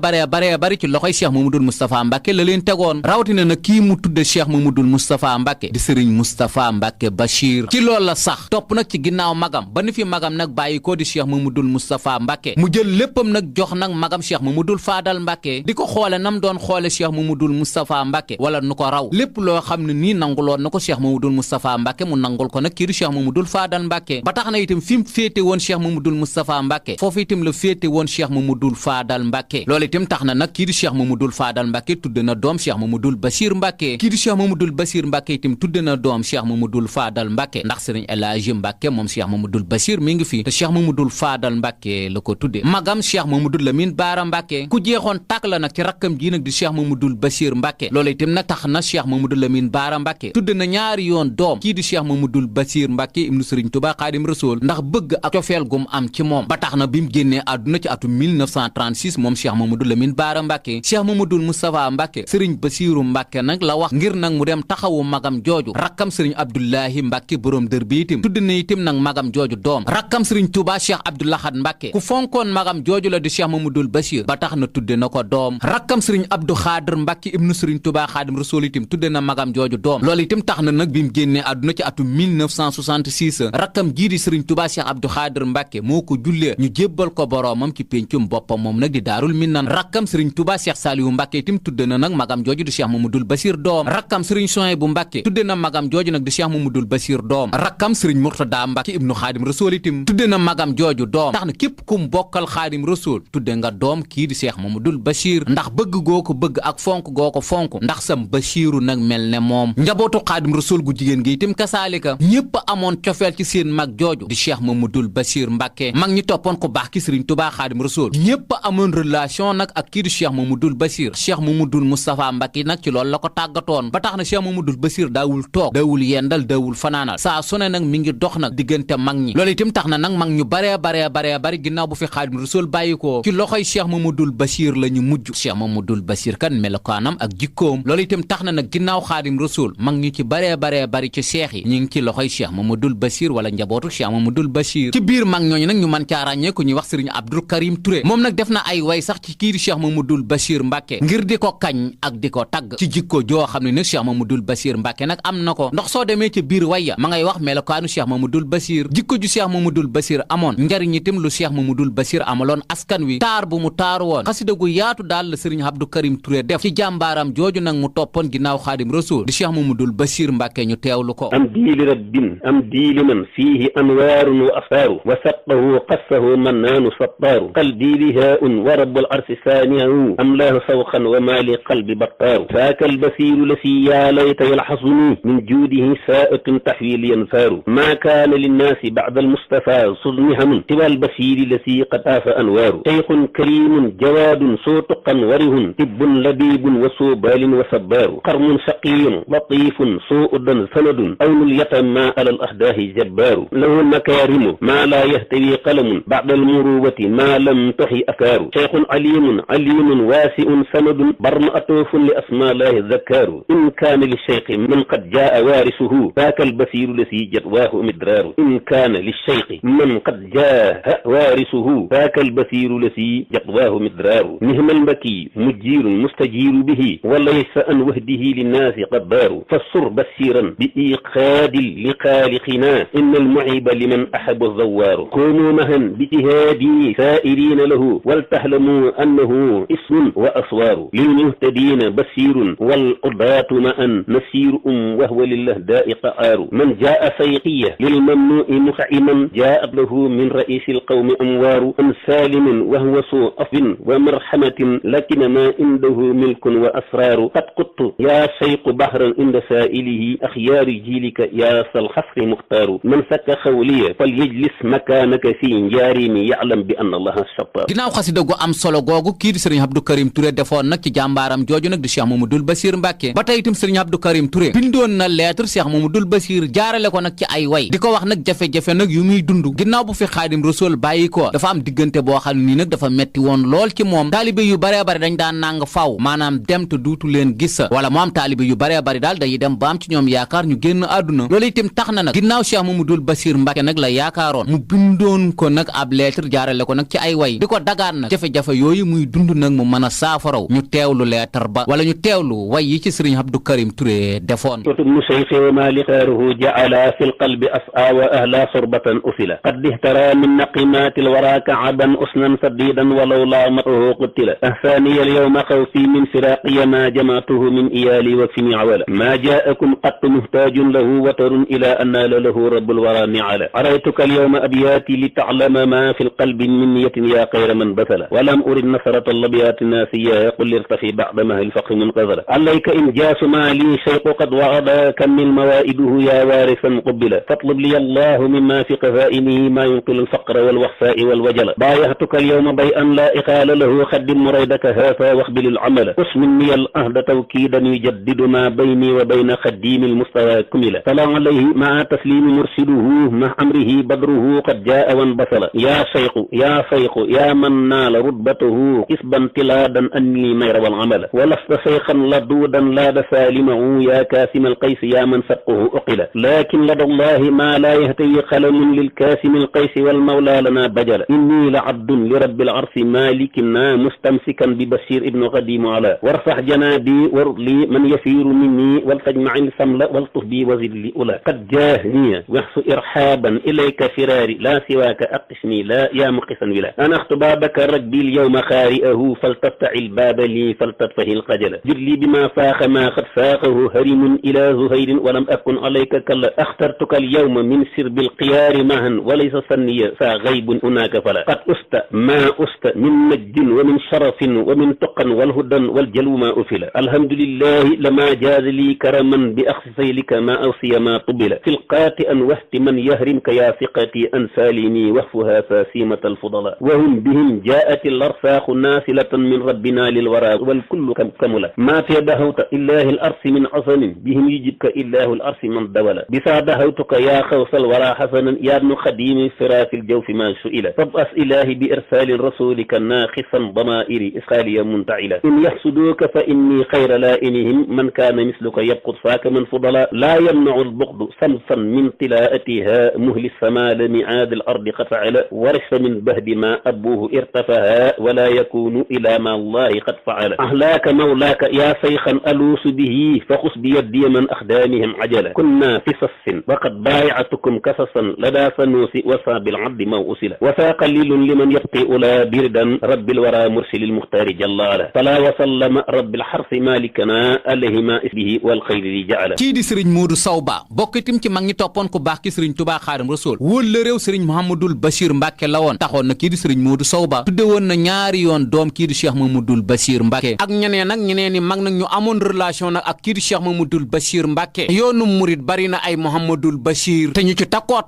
bari ci loxoy Cheikh Mamadou Moustapha Mbacke la leen tegoon rawatina nag kii mu tudde Cheikh Mamadou Moustapha Mbacke di Serigne Moustapha Mbacke Bachir ci loolu la sax topp nag ci ginnaaw magam ba ni fi magam nag bàyyi ko di Cheikh Mamadou Moustapha Mbacke mu jël léppam nag jox nag magam Cheikh Mamadou Fadal Mbacke di ko xoole nam doon xoole Cheikh Mamadou Moustapha Mbacke wala nu ko raw lépp loo xam ne nii nanguloon na ko Cheikh Mamadou Moustapha Mbacke mu nangul ko nag kii di Cheikh Mamadou Fadal Mbacke ba tax na itam fi mu féete woon Cheikh Mamadou Moustapha Mbacke foofu itam la féete woon Cheikh Mamadou Fadal Mbacke loolu itam tax na nag kii di Cheikh Mamadou Fadal Mbacke tudde na doom Cheikh Mamadou Bassir Mbacke kii di Cheikh Mamadou Bassir Mbacke itam tudde na doom Cheikh Mamadou Fadal Mbacke ndax Serigne El Hadji Mbacke moom Cheikh Mamadou Bassir mi ngi fi te Cheikh Mamadou Fadal Mbacke la ko tudde magam Cheikh Mamadou Lamine Bara Mbacke ku jeexoon tàkk la nag ci rakkam ji nag di Cheikh Mamadou Bassir Mbacke loolu itam nag tax na Cheikh Mamadou Lamine Bara Mbacke tudde na ñaari yoon doom kii di Cheikh Mamadou Bassir Mbacke ibnu Serigne Touba Khadim Rasoul ndax bëgg ak cofeel gum am ci moom ba tax na bi mu génnee àdduna ci atum 1936 moom Cheikh Mamadou Lamine Bara Mbacke Cheikh Mamadou Moustapha Mbacke Serigne Bassirou Mbacke nag la wax ngir nag mu dem taxawu magam jooju rakkam Serigne Abdoulahi Mbacke borom dër bi itam tudd na itam nag magam jooju doom rakkam Serigne Touba Cheikh Abdou Lahad Mbacke ku fonkoon magam jooju la di Cheikh Mamadou Bassir ba tax na tudde na ko doom rakkam Serigne Abdou Khadir Mbacke ibnu Serigne Touba Khadim Rasoul itam tudde na magam jooju doom loolu itam tax na nag bi mu génnee àdduna ci atum 1966 rakkam jii di Serigne Touba Cheikh Abdou Khadir Mbacke moo ko jullee ñu jébbal ko boroomam ci péncum boppam moom nag di Daarul Minnan rakkam Serigne Touba Cheikh Saliou Mbacke itam tudde na nag magam jooju di Cheikh Mamadou Bassir doom rakkam Serigne Souhaïbou Mbacke tudde na magam jooju nag di Cheikh Mamadou Bassir doom rakkam Serigne Mourtada Mbacke ibnu Khadim Rasoul itam tudde na magam jooju doom tax na képp kum bokkal Khadim Rasoul tudde nga doom kii di Cheikh Mamadou Bassir ndax bëgg goo ko bëgg ak fonk goo ko fonk ndax sam Bassiru nag mel ne moom njabootu Khadim Rasoul gu jigéen gi itam kasaalika ñépp amoon cofeel ci seen mag jooju di Cheikh Mamadou Bassir Mbacke mag ñi toppoon ko baax ki Serigne Touba Khadim Rasoul ñépp amoon relation nag ak kii di Cheikh Mamadou Bassir Cheikh Mamadou Moustapha Mbacke nag ci loolu la ko tàggatoon ba tax na Cheikh Mamadou Bassir daawul toog daawul yendal daawul fanaanal saa su ne nag mi ngi dox nag diggante mag ñi loolu itam tax na nag mag ñu bari ginnaaw bu fi Khadim Rasoul bàyyi ko ci loxoy Cheikh Mamadou Bassir la ñu mujj Cheikh Mamadou Bassir kan melokaanam ak jikkoom loolu itam tax na nag ginnaaw Khadim Rasoul mag ñu ci bari ci seex yi ñu ngi ci loxoy Cheikh Mamadou Bassir wala njabootu Cheikh Mamadou Bassir ci biir mag ñooñu nag ñu mën caa ràññee ku ñuy wax Serigne Abdoul Karim Touré moom nag def na ay way sax ci kii di Cheikh Mamadou Bassir Mbacke ngir di ko kañ ak di ko tagg ci jikko joo xam ne nag Cheikh Mamadou Bassir Mbacke nag am na ko ndax soo demee ca biir waya ma ngay wax melokaanu Cheikh Mamadou Bassir jikko ju Cheikh Mamadou Bassir amoon njariñ itam lu Cheikh Mamadou Bassir amaloon askan wi taar bu mu taaru woon xasida gu yaatu daal la Serigne Abdou Karim Touré def ci jàmbaaram jooju nag mu toppoon ginnaaw Khadim Rasoul di Cheikh Mamadou Bassir Mbacke ñu teewlu ko am diili rabbin am diili man fiihi anwaarun wa afaaru wa saqahu qassahu mannaanu sattaaru qal diili haa'un wa rabbul arsi saani'u am laahu sawqan wa maali qalbi battaaru faaka albasiiru lasi yaa layta yalxasuni min juudihi saa'atun taxwiili yanfaaru maa kaana linnaasi ba'da almustafaa sudnihamun siwa albasiiri lasi qad aafa anwaaru shaykhun kariimun jawaadun suu tuqan warihun tibbun labiibun wa suu baalin wa sabbaaru qarmun shaqiyun latiifun suu udan sanadun awnul yatama alal ahdaahi jabbaar جبار له المكارم ما لا يهتوي قلم بعد المروة ما لم تحي أفكار شيخ عليم واسع سند برمأتوف لأسماء الله الذكار إن كان للشيخ من قد جاء وارثه ذاك البصير الذي جدواه مدرار إن كان للشيخ من قد جاء وارثه ذاك البصير الذي جدواه مدرار نهم المكي مجير مستجير به وليس أن وهده للناس قدار فالصر بصيرا بإيقاد لخالقنا إن المعيب لمن أحب الزوار كونوا مهن باجتهادي سائرين له ولتعلموا أنه اسم وأسوار للمهتدين بصير والقضاة معا نسير وهو للهداء قعار من جاء سيقية للممنوع مخعما جاءت له من رئيس القوم أموار أن سالم وهو سوء أف ومرحمة لكن ما عنده ملك وأسرار قد قدت يا شيق بحرا عند سائله أخيار جيلك يا سالخصر مختار من سك خولي فليجلس مكانك في جارمي يعلم بأن الله الشطار ginnaaw xasida gu am solo googu kii di sëriñ Abdou Karim Touré defoon nag ci jàmbaaram jooju nag di Cheikh Mamadou Bassir Mbacké ba tey itam sëriñ Abdou Karim Touré bindoon na lettre Cheikh Mamadou Bassir jaarale ko nag ci ay way di ko wax nag jafe-jafe nag yu muy dund ginnaaw bu fi Xaadim Rasul bàyyi ko dafa am diggante boo xam ne nii nag dafa metti woon lool ci moom taalibe yu baree bari dañ daan nang faw maanaam dem te duutu leen gis wala mu am taalibe yu baree bari daal dañuy dem ba am ci ñoom yaakaar ñu génn àdduna loolu itam tax na nag ginnaaw Cheikh Mamadou Bassir Mbacké nag la yaakaaroon mu bindoon ko nag ab lettre jaarale ko nag ci ay way di ko dagaan nag jafe-jafe yooyu muy dund nag mu mën a saafaraw ñu teewlu lettre ba wala ñu teewlu way yi ci sëriñ Abdou Karim Touré defoon ibnu shaykhi wa ma liqaaruhu ja'ala fil qalbi as'a wa ahla surbatan usila qad ihtara min naqimati alwara ka'aban usnan sadidan walaw la matuhu qutila ahsani alyawma khawfi min firaqiya ma jama'tuhu min iyali wa fi mi'wala ma ja'akum qat muhtajun lahu watarun ila anna lahu rabbul wara ni'ala araytuka alyawma abyati lita'lama ma fil qalbi min niyatin ya khayra man basala ولم أرد نصرة اللبيات الناسية قل ارتفي بعد مهل الفقر منقذرة عليك إن جاس مالي شيق قد وعد كمل موائده يا وارثا قبلا فاطلب لي الله مما في قفائنه ما ينقل الفقر والوخفاء والوجل بايعتك اليوم بيئا لا إقال له خدم مريدك هافا واخبل العمل أسمني الأهد توكيدا يجدد ما بيني وبين خديم المستوى كملا فلا عليه مع تسليم مرشده مع أمره بدره قد جاء وانبسل يا شيخ يا شيخ يا من نال رتبته كسبا امتلادا أني مير والعمل ولست شيخا لدودا لاد سالمه يا كاسم القيس يا من سقه أقل لكن لدى الله ما لا يهتوي قلم للكاسم القيس والمولى لنا بجل إني لعبد لرب العرش مالكنا مستمسكا ببشير ابن قديم على وارفع جنابي وارض لي من يسير مني ولتجمع السمل والطف بي وزد لي أولى قد جاهني وحس إرحابا إليك فراري لا سواك أقسني لا يا مقسا ولا أنا اختبابك ركبي اليوم خارئه فلتفتح الباب لي فلتطفه القجل جد لي بما فاخ ما قد فاقه هرم إلى زهير ولم أكن عليك كلا اخترتك اليوم من سرب القيار معا وليس سنيا فغيب هناك فلا قد أست ما أست من مجد ومن شرف ومن تقى والهدى والجلو ما أفلا الحمد لله لما جاز لي كرما بأخذ سيلك ما أوصي ما طبل في القاتئا وهت من يهرمك يا ثقتي أن سالمي وهفها فاسيمة الفضلاء وهم بهم جاءت الأرساخ ناسلة من ربنا للورى والكل كملا ما تدهوت إله الأرس من عصن بهم يجبك إله الأرس من دولا بسا دهوتك يا خوص الورى حسنا يا ابن خديم فراس الجوف ما سئل فابأس إلهي بإرسال رسولك ناخصا ضمائر إسخاليا منتعلا إن يحسدوك فإني خير لائنهم من كان مثلك يبقض فاك من فضلا لا يمنع البغض سمسا من طلاءتها مهل السماء لمعاد الأرض قد فعل ورث من بهد ما أبوه ارتفها ولا يكون إلى ما الله قد فعل أهلاك مولاك يا شيخا ألوس به فخص بيدي من أخدامهم عجلا كنا في صف وقد بايعتكم كسسا لدى فنوس وصى بالعبد موؤسلا وفا قليل لمن يبقي أولى بردا رب الورى مرسل المختار جلالا فلا وسلم رب الحرث مالكنا عليه ما اسمه والخير جعل kii di sëriñ Modou Sow Ba bokk itam ci mag ñi toppoon ku baax ki sëriñ Touba Xaadim Rasul wóol la réew sëriñ Mouhamadoul Bachir Mbacké la woon taxoon na kii di sëriñ Modou Sow Ba tudde woon na ñaari yoon doom kii di Cheikh Mamadou Bachir Mbacké ak ñeneen nag ñeneen ni mag nag ñu amoon relation nag ak kii di Cheikh Mamadou Bachir Mbacké yoonu murid bari na ay Mouhamadoul Bachir te ñu ci takkoo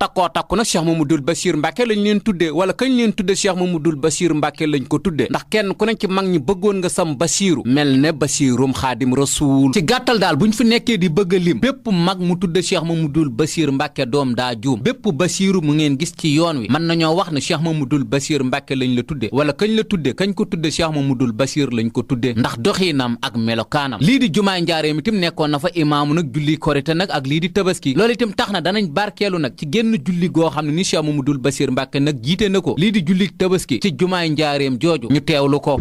nag Cheikh Mamadou Bachir Mbacké lañ leen tudde wala kañ leen tudde Cheikh Mamadou Bachir Mbacké lañ ko tudde ndax kenn ku ne ci mag ñi bëggoon nga sam Bachiru mel ne Bachirum Xaadim Rasul ci gàttal daal buñ fi nekkee di bëgg a lim bépp mag mu tudde Cheikh Mamadou Bachir Mbacké doom daa juum bépp Basiiru mu ngeen gis ci yoon wi mën nañoo wax ne Cheikh Mamadul Basiir Mbàkke lañ la tudde wala kañ la tudde kañ ko tudde Cheikh Mamadul Basiir lañ ko tudde ndax doxiinam ak melokaanam lii di jumaay njaareem itam nekkoon na fa imaamu nag julli korite nag ak lii di tabaski loolu itam tax na danañ barkeelu nag ci génn julli goo xam ne ni Cheikh Mamadul Basiir Mbàkke nag jiite na ko lii di julli tabaski ci jumaay njaareem jooju ñu teewlu ko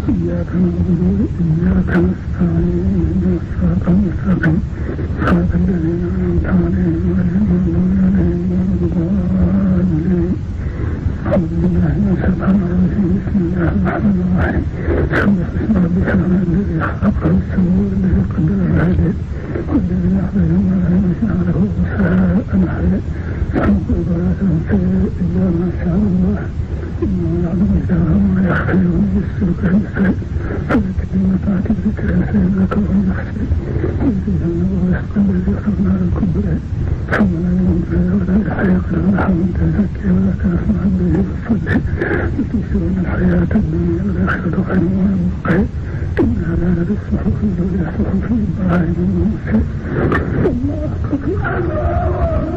إياك نعبد وإياك نستعين الصراط المستقيم صراط الذين أنعمت عليهم غير المغضوب عليهم ولا الضالين أعوذ بالله من الشيطان الرجيم بسم الله الرحمن الرحيم سبح اسم ربك الذي خلق فسوى والذي قدر فهدى والذي أخرج المرعى فجعله غثاء نحوا سنقرئك ولا تنسى إلا ما شاء الله إنه يعلم الجهر وما يخفي ويسرك النساء فذكر المتاعة ذكر سيدك وهم يخشى ويجعلنا ويسقى الذي يخرجنا على الكبرى ثم لا يموت ولا يحيى قلنا حمد تزكي ولا تنسمع به بالصدق وتنسرون الحياة الدنيا والآخرة خير ويبقى إن هذا للصحف الذي صحف إبراهيم وموسى الله أكبر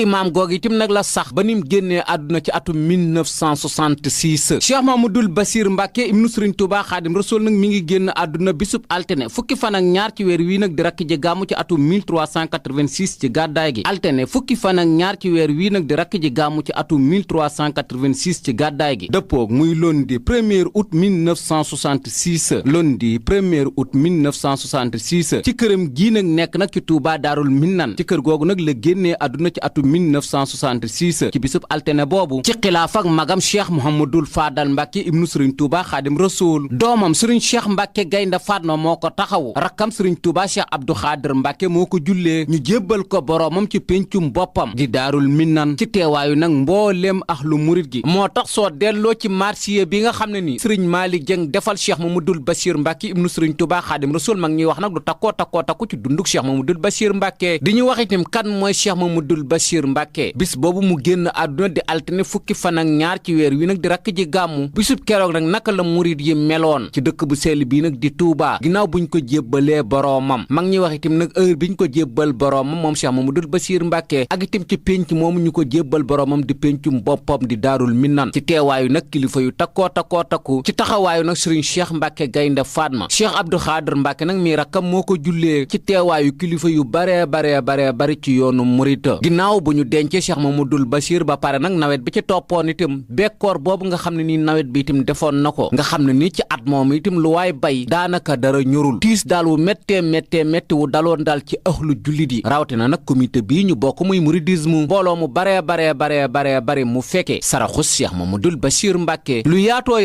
imaam googu itam nag la sax ba nim génnee àdduna ci atum 1966 Cheikh Mamadul Basiir Mbàkke ibnu Sëriñ Tuubaa Xaadim Rasuul nag mi ngi génn àdduna bisub altine fukki fan ak ñaar ci weer wii nag di rakk ji gàmmu ci atum 1386 ci gàddaay gi altine fukki fan ak ñaar ci weer wii nag di rakk ji gàmmu ci atum 1386 ci gàddaay gi dëppoog muy lundi 1er août 1966 lundi 1er août 1966 ci këram gii nag nekk nag ci Tuubaa Daarul Minnan ci kër googu nag la génnee àdduna ci atum 1966 ci bisub altine boobu ci xilaaf ak magam Cheikh Mouhamadul Fadal Mbàkke ibnu Sëriñ Tuubaa Xaadim Rasuul doomam Sëriñ Cheikh Mbàkke Gaynde Fatma moo ko taxawu rakkam Sëriñ Tuubaa Cheikh Abdou Xaadir Mbàkke moo ko jullee ñu jébbal ko boroomam ci péncum boppam di Daarul Minnan ci teewaayu nag mbooleem ahlu murit gi moo tax soo delloo ci marsiya bi nga xam ne ni Sëriñ Maalik Jeng defal Cheikh Mamadul Basiir Mbàkke ibnu Sëriñ Tuubaa Xaadim Rasuul mag ñuy wax nag du takkoo takku ci dunduk Cheikh Mamadul Basiir Mbàkke di ñu wax itam kan mooy Cheikh Mamadul Basiir Bachir Mbàkke bis boobu mu génn àdduna di altine fukki fan ak ñaar ci weer wi nag di rakk ji gàmmu bisub keroog nag naka la murid yi meloon ci dëkk bu sell bii nag di Touba ginnaaw buñ ko jébbalee boroomam mag ñi wax itam nag heure biñ ko jébbal boroomam moom Cheikh Mamadou Bachir Mbàkke ak itam ci pénc moomu ñu ko jébbal boroomam di péncum boppam di Daarul Minan ci teewaayu nag kilifa yu takku ci taxawaayu nag Serigne Cheikh Mbàkke Gaynde Fatma Cheikh Abdou Khader Mbàkke nag mi rakkam moo ko jullee ci teewaayu kilifa yu bari ci yoonu murita ginnaaw bu ñu dencee Cheikh Mamadou Bachir ba pare nag nawet bi ci toppoon itam bekkoor boobu nga xam ne nii nawet bi itam defoon na ko nga xam ne nii ci at moom itam lu waay bay daanaka dara ñorul tiis daal wu méttee wu daloon daal ci ëxlu jullit yi rawatina nag comité bii ñu bokk muy muridisme mbooloo mu bari mu fekkee saraxus Cheikh Mamadou Bachir Mbàkke lu yaatoo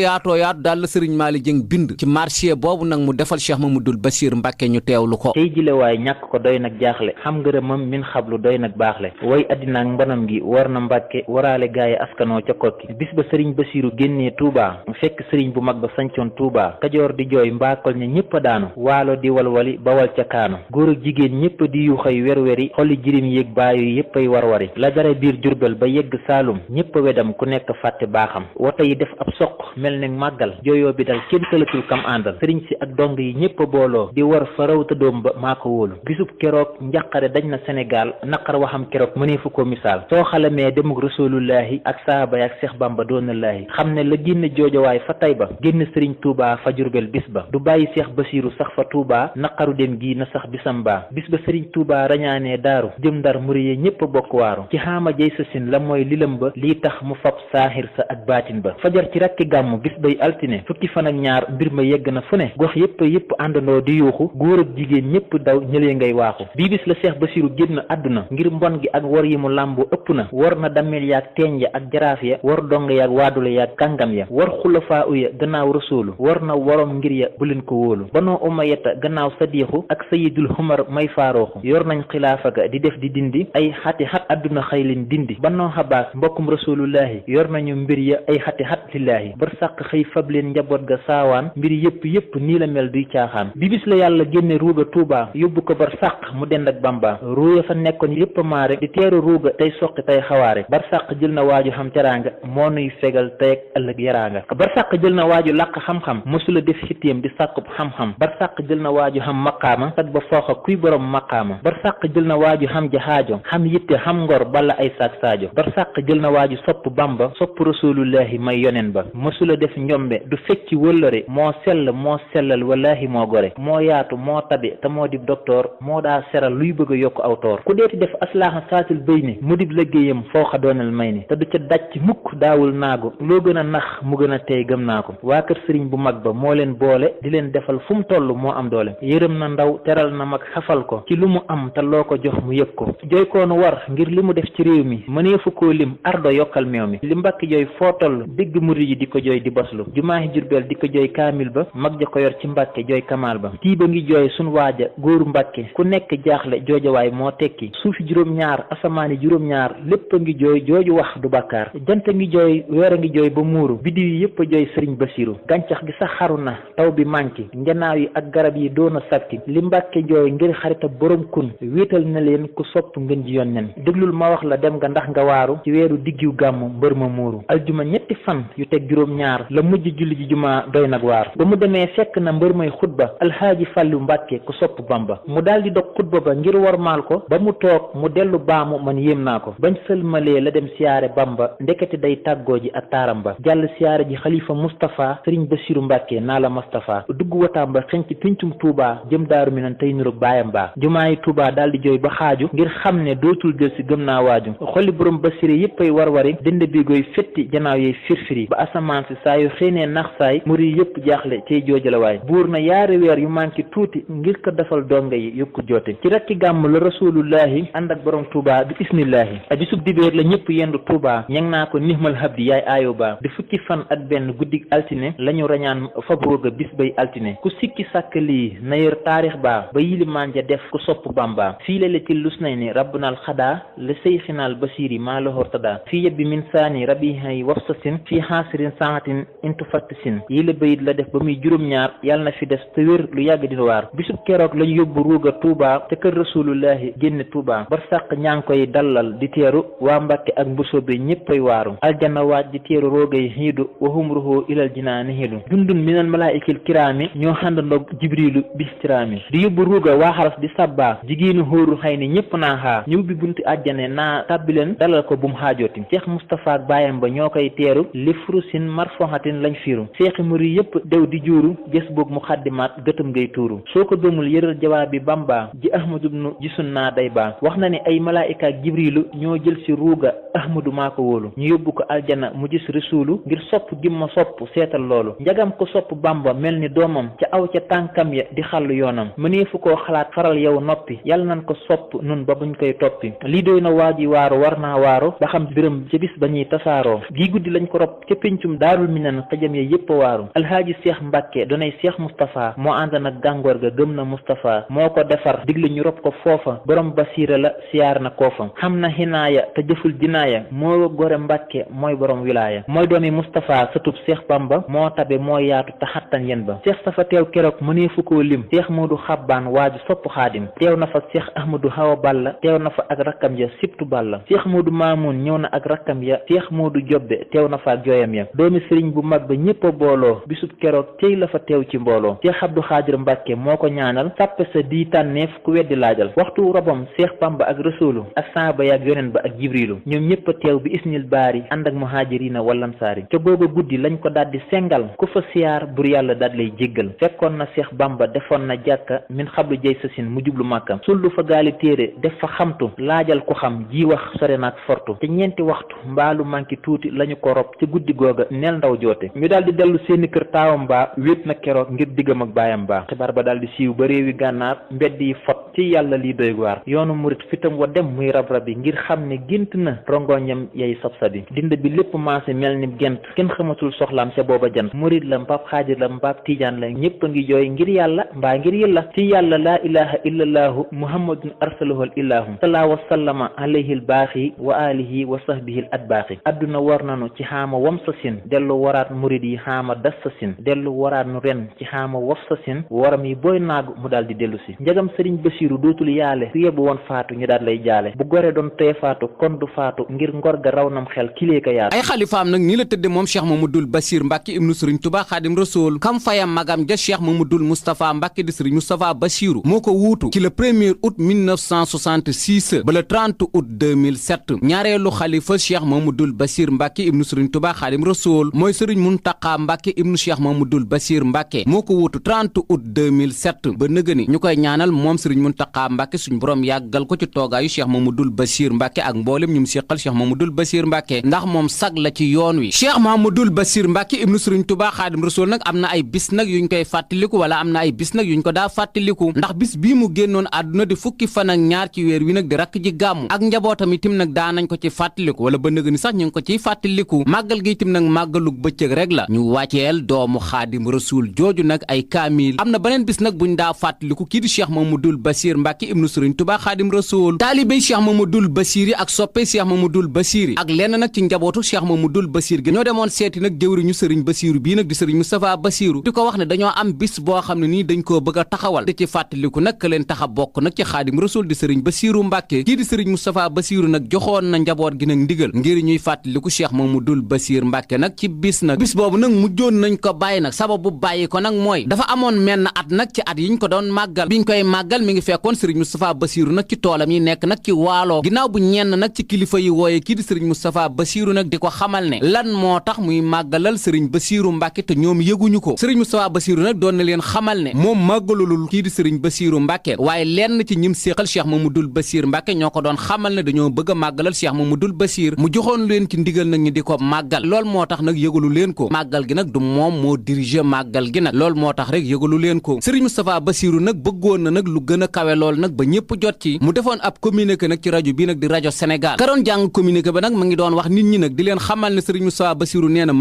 daal la Serigne Malick Dieng bind ci marché boobu nag mu defal Cheikh Mamadou Bachir Mbàkke ñu teewlu ko tey jile waay ñàkk ko doy nag jaaxle xam ngërëmam min xablu doy nag baaxle way addinaak mbonam gi war na Mbàkke waraale gaaye askanoo ca kokki bis ba Serigne Bachiru génnee Touba fekk Serigne bu mag ba sancoon Touba Kajoor di jooy mbaakol ña ñëpp a daanu waalo di walwali bawal ca kaanu góor ak jigéen ñëpp di yuuxay werweri xolli jirim yéeg baayu yëpp ay warwari la dara biir Jurbel ba yegg Saalum ñëpp a wedam ku nekk fàtte baaxam wota yi def ab soq mel ne màggal jooyoo bi dal kenn tëlatul kam àndal sëriñ si ak dong yi ñëpp a booloo di war fa raw ta doom ba maa ko wóolu bisub keroog njàqare dañ na Sénégal naqar waxam keroog mënee fu ko misaal soo xalamee demuk rasulullahi ak saaba ak Seex Bamba doonallaahi xam ne la génn joojowaay fa Tayba génn sëriñ Touba fa Jurbel bis ba du bàyyi Seex Basiru sax fa Touba naqaru dem gi na sax bisam baa bis ba sëriñ Touba rañaanee daaru jëm Ndar muriye ñëpp a bokk waaru ci xaama jay sa sin la mooy lilam ba lii tax mu fab saaxir sa ak baatin ba fajar ci rakki gàmmu bis bay altine fukki fan ak ñaar mbir ma yegg na fu ne gox yëpp àndandoo di yuuxu góor ak jigéen ñëpp daw ñëlee ngay waaxu bii bis la Seex Basiru génn àdduna ngir mbon gi ak war yi mu làmbu ëpp na war na dammel yaag teeñ ya ak jaraaf ya war dong yaag waadula yaag kàngam ya war xulafaa uya gannaaw rasuulu war na warom ngir ya bu leen ko wóolu banoo umayata gannaaw sadiixu ak sayidul xumar may faarooxu yor nañ xilaafa ga di def di dindi ay xati xat àdduna xëy leen dindi banoo xabaas mbokkum rasulullahi yor nañu mbir ya ay xati xat lillaahi bar sàq xëy fab leen njaboot ga saawaan mbir yëpp nii la mel duy caaxaan bi bis la yàlla génne ruuga Tuuba yóbbu ko bar sàq mu dend ak Bamba ruuya fa nekkoon yëpp maare di teeru ruuga tey soqi tey xawaare bar sàq jël na waaju xam teraanga moo nuy fegal tey ak ëllëg yaraanga bar sàq jël na waaju làq xam-xam mosula def xitteem di sàqub xam-xam bar sàq jël na waaju xam maqaama sag ba fooxa kuy borom maqaama bar sàq jël na waaju xam jahaajo xam yitte xam ngor bala ay saak saajo bar sàq jël na waaju sopp Bamba sopp rasulullahi may yonen ba mosula def njombe du fecci wëllëre moo sell moo sellal wallahi moo gore moo yaatu moo tabe te moo dib docteur moo daa seral luy bëgg a yokk aw toor ku deeti def aslaaxa saatil bëy ni mu dib liggéeyam fooxa doonal may ni te du ca dàcc mukk daawul naagu loo gën a nax mu gën a tey gëm naa ko waa kër sëriñ bu mag ba moo leen boole di leen defal fu mu toll moo am doole yërëm na ndaw teral na mag xafal ko ci lu mu am te loo ko jox mu yëg ko jooy koonu war ngir li mu def ci réew mi mëneefu koo lim ardo yokkal meew mi li mbakki jooy foo toll dégg murid yi di ko jooy di boslu jumaahi Jurbel di ko jooy kaamil ba mag ja ko yor ci mbàkke jooy kamaal ba tiiba ngi jooy sun waaja góoru mbàkke ku nekk jaaxle joojawaay moo tekki suufi juróom-ñaar asamaani juróom-ñaar lépp a ngi jooy jooju wax du bàkkaar jant ngi jooy weer a ngi jooy ba muuru biddiw yi yépp a jooy sëriñ Basiru gàncax gi sax xaru na taw bi manki njanaaw yi ak garab yi doona sakki li mbàkke jooy ngir xarita borom kun wéetal na leen ku sopp ngën ji yoon nen déglul ma wax la dem nga ndax nga waaru ci weeru diggiw gàmmu mbër ma muuru aljuma ñetti fan yu teg juróom-ñaar la mujj julli ji juma doy nag waar ba mu demee fekk na mbër may xutba alxaaji Fàllu Mbàkke ku sopp Bamba mu daal di dog xutba ba ngir warmaal ko ba mu toog mu dellu baamu man yéem naa ko bañ sëlmalee la dem siyaare Bamba ndekete day tàggoo ji ak taaram ba jàll siyaare ji xalifa Moustapha sëriñ Basiru Mbàkke naa la Moustapha dugg wataam ba xenc pincum Touba jëm Daaru Minan tey nurug baayam baa jumaayi Touba daal di jooy ba xaaju ngir xam ne dootul del si gëm naa waaju xolli borom Basire yépp ay warwari dënd bi goy fetti janaaw yey firfiri ba asamaan si saa yu xëynee nax saay muri yépp jaaxle cey joojalawaay buur na yaari weer yu manqué tuuti ngir ko defal donga yi yokku joote ci rakki gàmm la rasulullahi ànd ak borom Touba bi ismillahi a bisub dibéer la ñëpp yendu Touba ñang naa ko nihmal habdi yaay aayo ba di fukki fan ak benn guddig altine lañu rañaan fabroga bis bay altine ku sikki sàkk lii na yor taarix ba yilimaan ja def ku sopp Bamba fii la letil lus nay ni rabbunal xadaa le seyxinaal basiri maa la hortada fii yebbi min saani rabihay wafsasin fii xaasirin saatin intu fattisin yi la bayit la def ba muy juróom-ñaar yàlla na fi des te wér lu yàgg dina waar bisub keroog lañu yóbbu ruuga Touba te kër rasulullahi génne Touba bar sàq ñaa ngi koy roogay dallal di teeru waa Mbàkke ak Mbusoobe ñéppay waaru aljanna waaj di teeru roogay xiidu waxum ruhoo ilal jinaani xiidu jundun minal malaa'ikil kiraami ñoo xàndandoog jibrilu bistiraami di yóbbu ruuga waa xaras di sabbaa jigéenu xóoru xay ni ñépp naa xaa ñu ubbi bunti àjjane naa tàbbi leen dalal ko bum xaajooti Cheikh Moustapha ak baayam ba ñoo koy teeru li furusin marfoxatin lañ fiiru seexi muri yépp dew di juuru gës boog mu xaddimaat gëtëm ngay tuuru soo ko gëmul yëral jawaabi bamba ji ahmadu bnu gisun naa day baa wax na ne ay malaayika ak jibrilu ñoo jël si ruuga ahmadu maa ko wóolu ñu yóbbu ko aljana mu gis rasuulu ngir sopp gimma sopp seetal loolu njagam ko sopp bamba mel ni doomam ca aw ca tànkam ya di xàll yoonam mëneefu koo xalaat faral yow noppi yàlla nan ko sopp nun ba buñ koy toppi lii doy na waaji waaru war naa waaru ba xam biram ca bis ba ñuy tasaaroo gii guddi lañ ko rob ca péncum daarul minan xajam ya yépp a waaru alhaaji Cheikh Mbàkke donay Cheikh Moustapha moo ànd nag gàngoor ga gëm na Moustapha moo ko defar digle ñu rob ko foofa borom basiira la siyaar na koofa xam na xinaaya te jëful jinaaya moo gore Mbàkke mooy borom wilaaya mooy doomi Moustapha sëtub Cheikh Bamba moo tabe moo yaatu te xattan yen ba Cheikh safa teew keroog mëneefu koo lim Cheikh Moodu Xabbaan waaju sopp xaadim teew na fa Cheikh Ahmadou Hawa Balla teew na fa ak rakkam ya sibtu Balla Cheikh Moodu Maamun ñëw na ak rakkam ya Cheikh Moodu Jobbe teew na fa ak jooyam ya doomi sëriñ bu mag ba ñépp a booloo bisub keroog tey la fa teew ci mbooloo Cheikh Abdou Xaadir Mbàkke moo ko ñaanal sàppe sa di tànneef ku weddi laajal waxtu robam Cheikh Bamba ak Rasuulu ak saaba ya ak yoneen ba ak jibrilu ñoom ñépp a teew bi isnil baari ànd ak muhaajiriina wallansaari ca booba guddi lañ ko daldi sengal ku fa siyaar bur yàlla daal lay jéggal fekkoon na Cheikh Bamba defoon na jàkka min xablu jay sasin mu jublu màkka sullu fa gaali téere def fa xamtu laajal ko xam ji wax sore naak fortu te ñeenti waxtu mbaalu manki tuuti lañu ko rob ci guddi googa neel ndaw joote ñu daal di dellu seeni kër taawam baa wéet na keroog ngir diggam ak baayam baa xibaar ba daal di siiw ba réewi gànnaar mbedd yi fot ci yàlla lii doy waar yoonu murit fitam wa dem muy rab-rabi ngir xam ne gént na rongoñam yay sab-sabi dind bi lépp maase mel ni gent kenn xamatul soxlaam ca booba jant murit la mbaab xaadir la mbaab tiijaan la ñépp a ngi jooy ngir yàlla mbaa ngir yàlla ci yàlla laa ilaha illallahu muhammadun arsalahu al ilahu salaa wa sallama alayhi al baaxi wa alihi wa sahbihi al atbaaxi adduna war nanu ci xaama wam sa sin dellu waraat murit yi xaama das sa sin dellu waraat nu ren ci xaama waf sa sin waram yi booy naagu mu daal di dellu si njagam sëriñ Basiiru dootul yaale ku yebbu woon faatu ñu daal lay jaale bu gore doon tee faatu kon du faatu ngir ngor ga raw nam xel kilee ka yaatu ay xalifaam nag nii la tëdde moom Cheikh Mamadul Basiir Mbàkke ibnu sëriñ Tuubaa Xaadim Rasuul kam fayam magam ja Cheikh Mamadul Moustapha Mbàkke di sëriñ Moustapha Basiiru moo ko wuutu ci le 1er août 1966 ba le 30 août 2007 ñaareelu xalifa Cheikh Mamadul Basiir Mbàkke ibnu sëriñ Tuubaa Xaadim Rasuul mooy sëriñ Muntaqa Mbàkke ibnu Cheikh Mamadul Basiir Mbàkke moo ko wuutu 30 août 2007 ba nëgëni ñu koy ñaanal moom sëriñ Muntaqa Mbàkke suñ borom yàggal ko ci toogaayu Cheikh Mamadul Basiir Mbàkke ak mboolem ñu mu séqal Cheikh Mamadul Basiir Mbàkke ndax moom sag la ci yoon wi Cheikh Mamadul Basiir Mbàkke ibnu sëriñ Tuubaa Xaadim Rasuul nag am na ay bis nag yuñ koy fàttaliku wala am na ay bis nag yuñ ko daa fàttaliku ndax bis bii mu génnoon àdduna di fukki fan ak ñaar ci weer wi nag di rakk ji gàmmu ak njabootam itam nag daa nañ ko ci fàttaliku wala ba nëgëni sax ñu ngi ko ciy fàttaliku màggal gi itam nag màggalug bëccëg rek la ñu wàcceel doomu Xaadim Rasuul jooju nag ay kaamil am na beneen bis nag buñ daa fàttaliku kii di Cheikh Mamadul Basiir Mbàkke ibnu sëriñ Tuubaa Xaadim Rasuul taalibey Cheikh Mamadul Basiir yi ak soppey Cheikh Mamadul Basiir yi ak lenn nag ci njabootu Cheikh Mamadul Basiir gi ñoo demoon seeti nag jëwriñu sëriñ Basiiru bii nag di sëriñ Moustapha Basiiru di ko wax ne dañoo am bis boo xam ne nii dañ koo bëgg a taxawal di ci fàttaliku nag ka leen tax a bokk nag ci Xaadim Rasuul di sëriñ Basiiru Mbàkke kii di sëriñ Moustapha Basiiru nag joxoon na njaboot gi nag ndigal ngir ñuy fàttaliku Cheikh Mamadul Basiir Mbàkke nag ci bis nag bis boobu nag mujjoon nañ ko bàyyi nag sababu bàyyi ko nag mooy dafa amoon menn at nag ci at yiñ ko doon màggal biñ koy màggal mi ngi fekkoon sëriñ Moustapha Basiiru nag ci toolam yi nekk nag ci waaloo ginnaaw bu ñenn nag ci kilifa yi wooye kii di sëriñ Moustapha Basiiru nag di ko xamal ne lan moo tax muy màggalal sëriñ Basiiru Mbàkke te ñoom yëguñu ko sëriñ Moustapha Basiiru nag doon na leen xamal ne moom màggalulul kii di sëriñ Basiiru Mbàkke waaye lenn ci ñim séqal Cheikh Mamadul Basiir Mbàkke ñoo ko doon xamal ne dañoo bëgg a màggalal Cheikh Mamadul Basiir mu joxoon leen ci ndigal nag ñi di ko màggal lool moo tax nag yëgalu leen ko màggal gi nag du moom moo diriger màggal gi nag lool moo tax rek yëgalu leen ko sëriñ Moustapha Basiiru nag bëggoon na nag lu gën a kawe lool nag ba ñëpp jot ci mu defoon ab communiqué nag ci rajo bii nag di rajo Sénégal ka doon jàng communiqué ba nag ma ngi doon wax nit ñi nag di leen xamal ne sëriñ Moustapha Basiiru nee na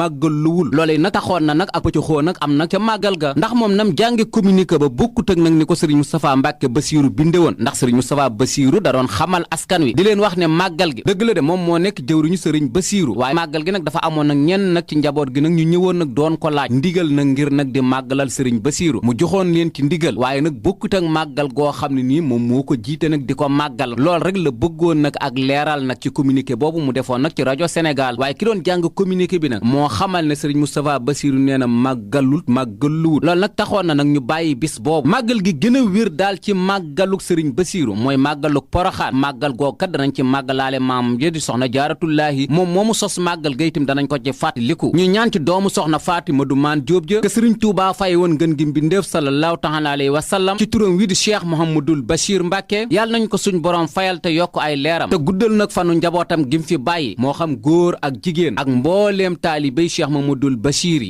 màggaluwul loolee nag taxoon na nag ak pëccaxoo nag am nag ca màggal ga ndax moom nam jànge communiqué ba bokkut ak nag ni ko sëriñ Moustapha Mbàkke Basiiru binde woon ndax sëriñ Moustapha Basiiru da doon xamal askan wi di leen wax ne màggal gi dëgg la de moom moo nekk jëwriñu sëriñ Basiiru waaye màggal gi nag dafa amoon nag ñenn nag ci njaboot gi nag ñu ñëwoon nag doon ko laaj ndigal nag ngir nag di màggalal sëriñ Basiiru mu joxoon leen ci ndigal waaye nag bokkut ak màggal goo xam ne nii moom moo ko jiite nag di ko màggal màggal lool rek la bëggoon nag ak leeral nag ci communiqué boobu mu defoon nag ci rajo Sénégal waaye ki doon jàng communiqué bi nag moo xamal ne sëriñ Moustapha Bassirou nee na màggaluwut loolu nag taxoon na nag ñu bàyyi bis boobu màggal gi gën a wér daal ci màggaluk sëriñ Bassirou mooy màggaluk Poroxaan màggal goo kat danañ ci màggalaale maam ja di soxna Jaaratullaahi moom moomu sos màggal ga itam danañ ko ci fàttaliku ñu ñaan ci doomu soxna Fatima du maan Jóob ja ke sëriñ Tuubaa fay woon ngën gi mbindéef sallallahu taala alayhi wa sallam ci turam wi di Cheikh Mouhamadoul Bachir Mbàkke yàlla nañ ko suñ borom fayal te yokk ay leeram te guddal nag fanu njabootam gim fi bàyyi moo xam góor ak jigéen ak mbooleem taalibey Cheikh Mouhamadoul Bachir yi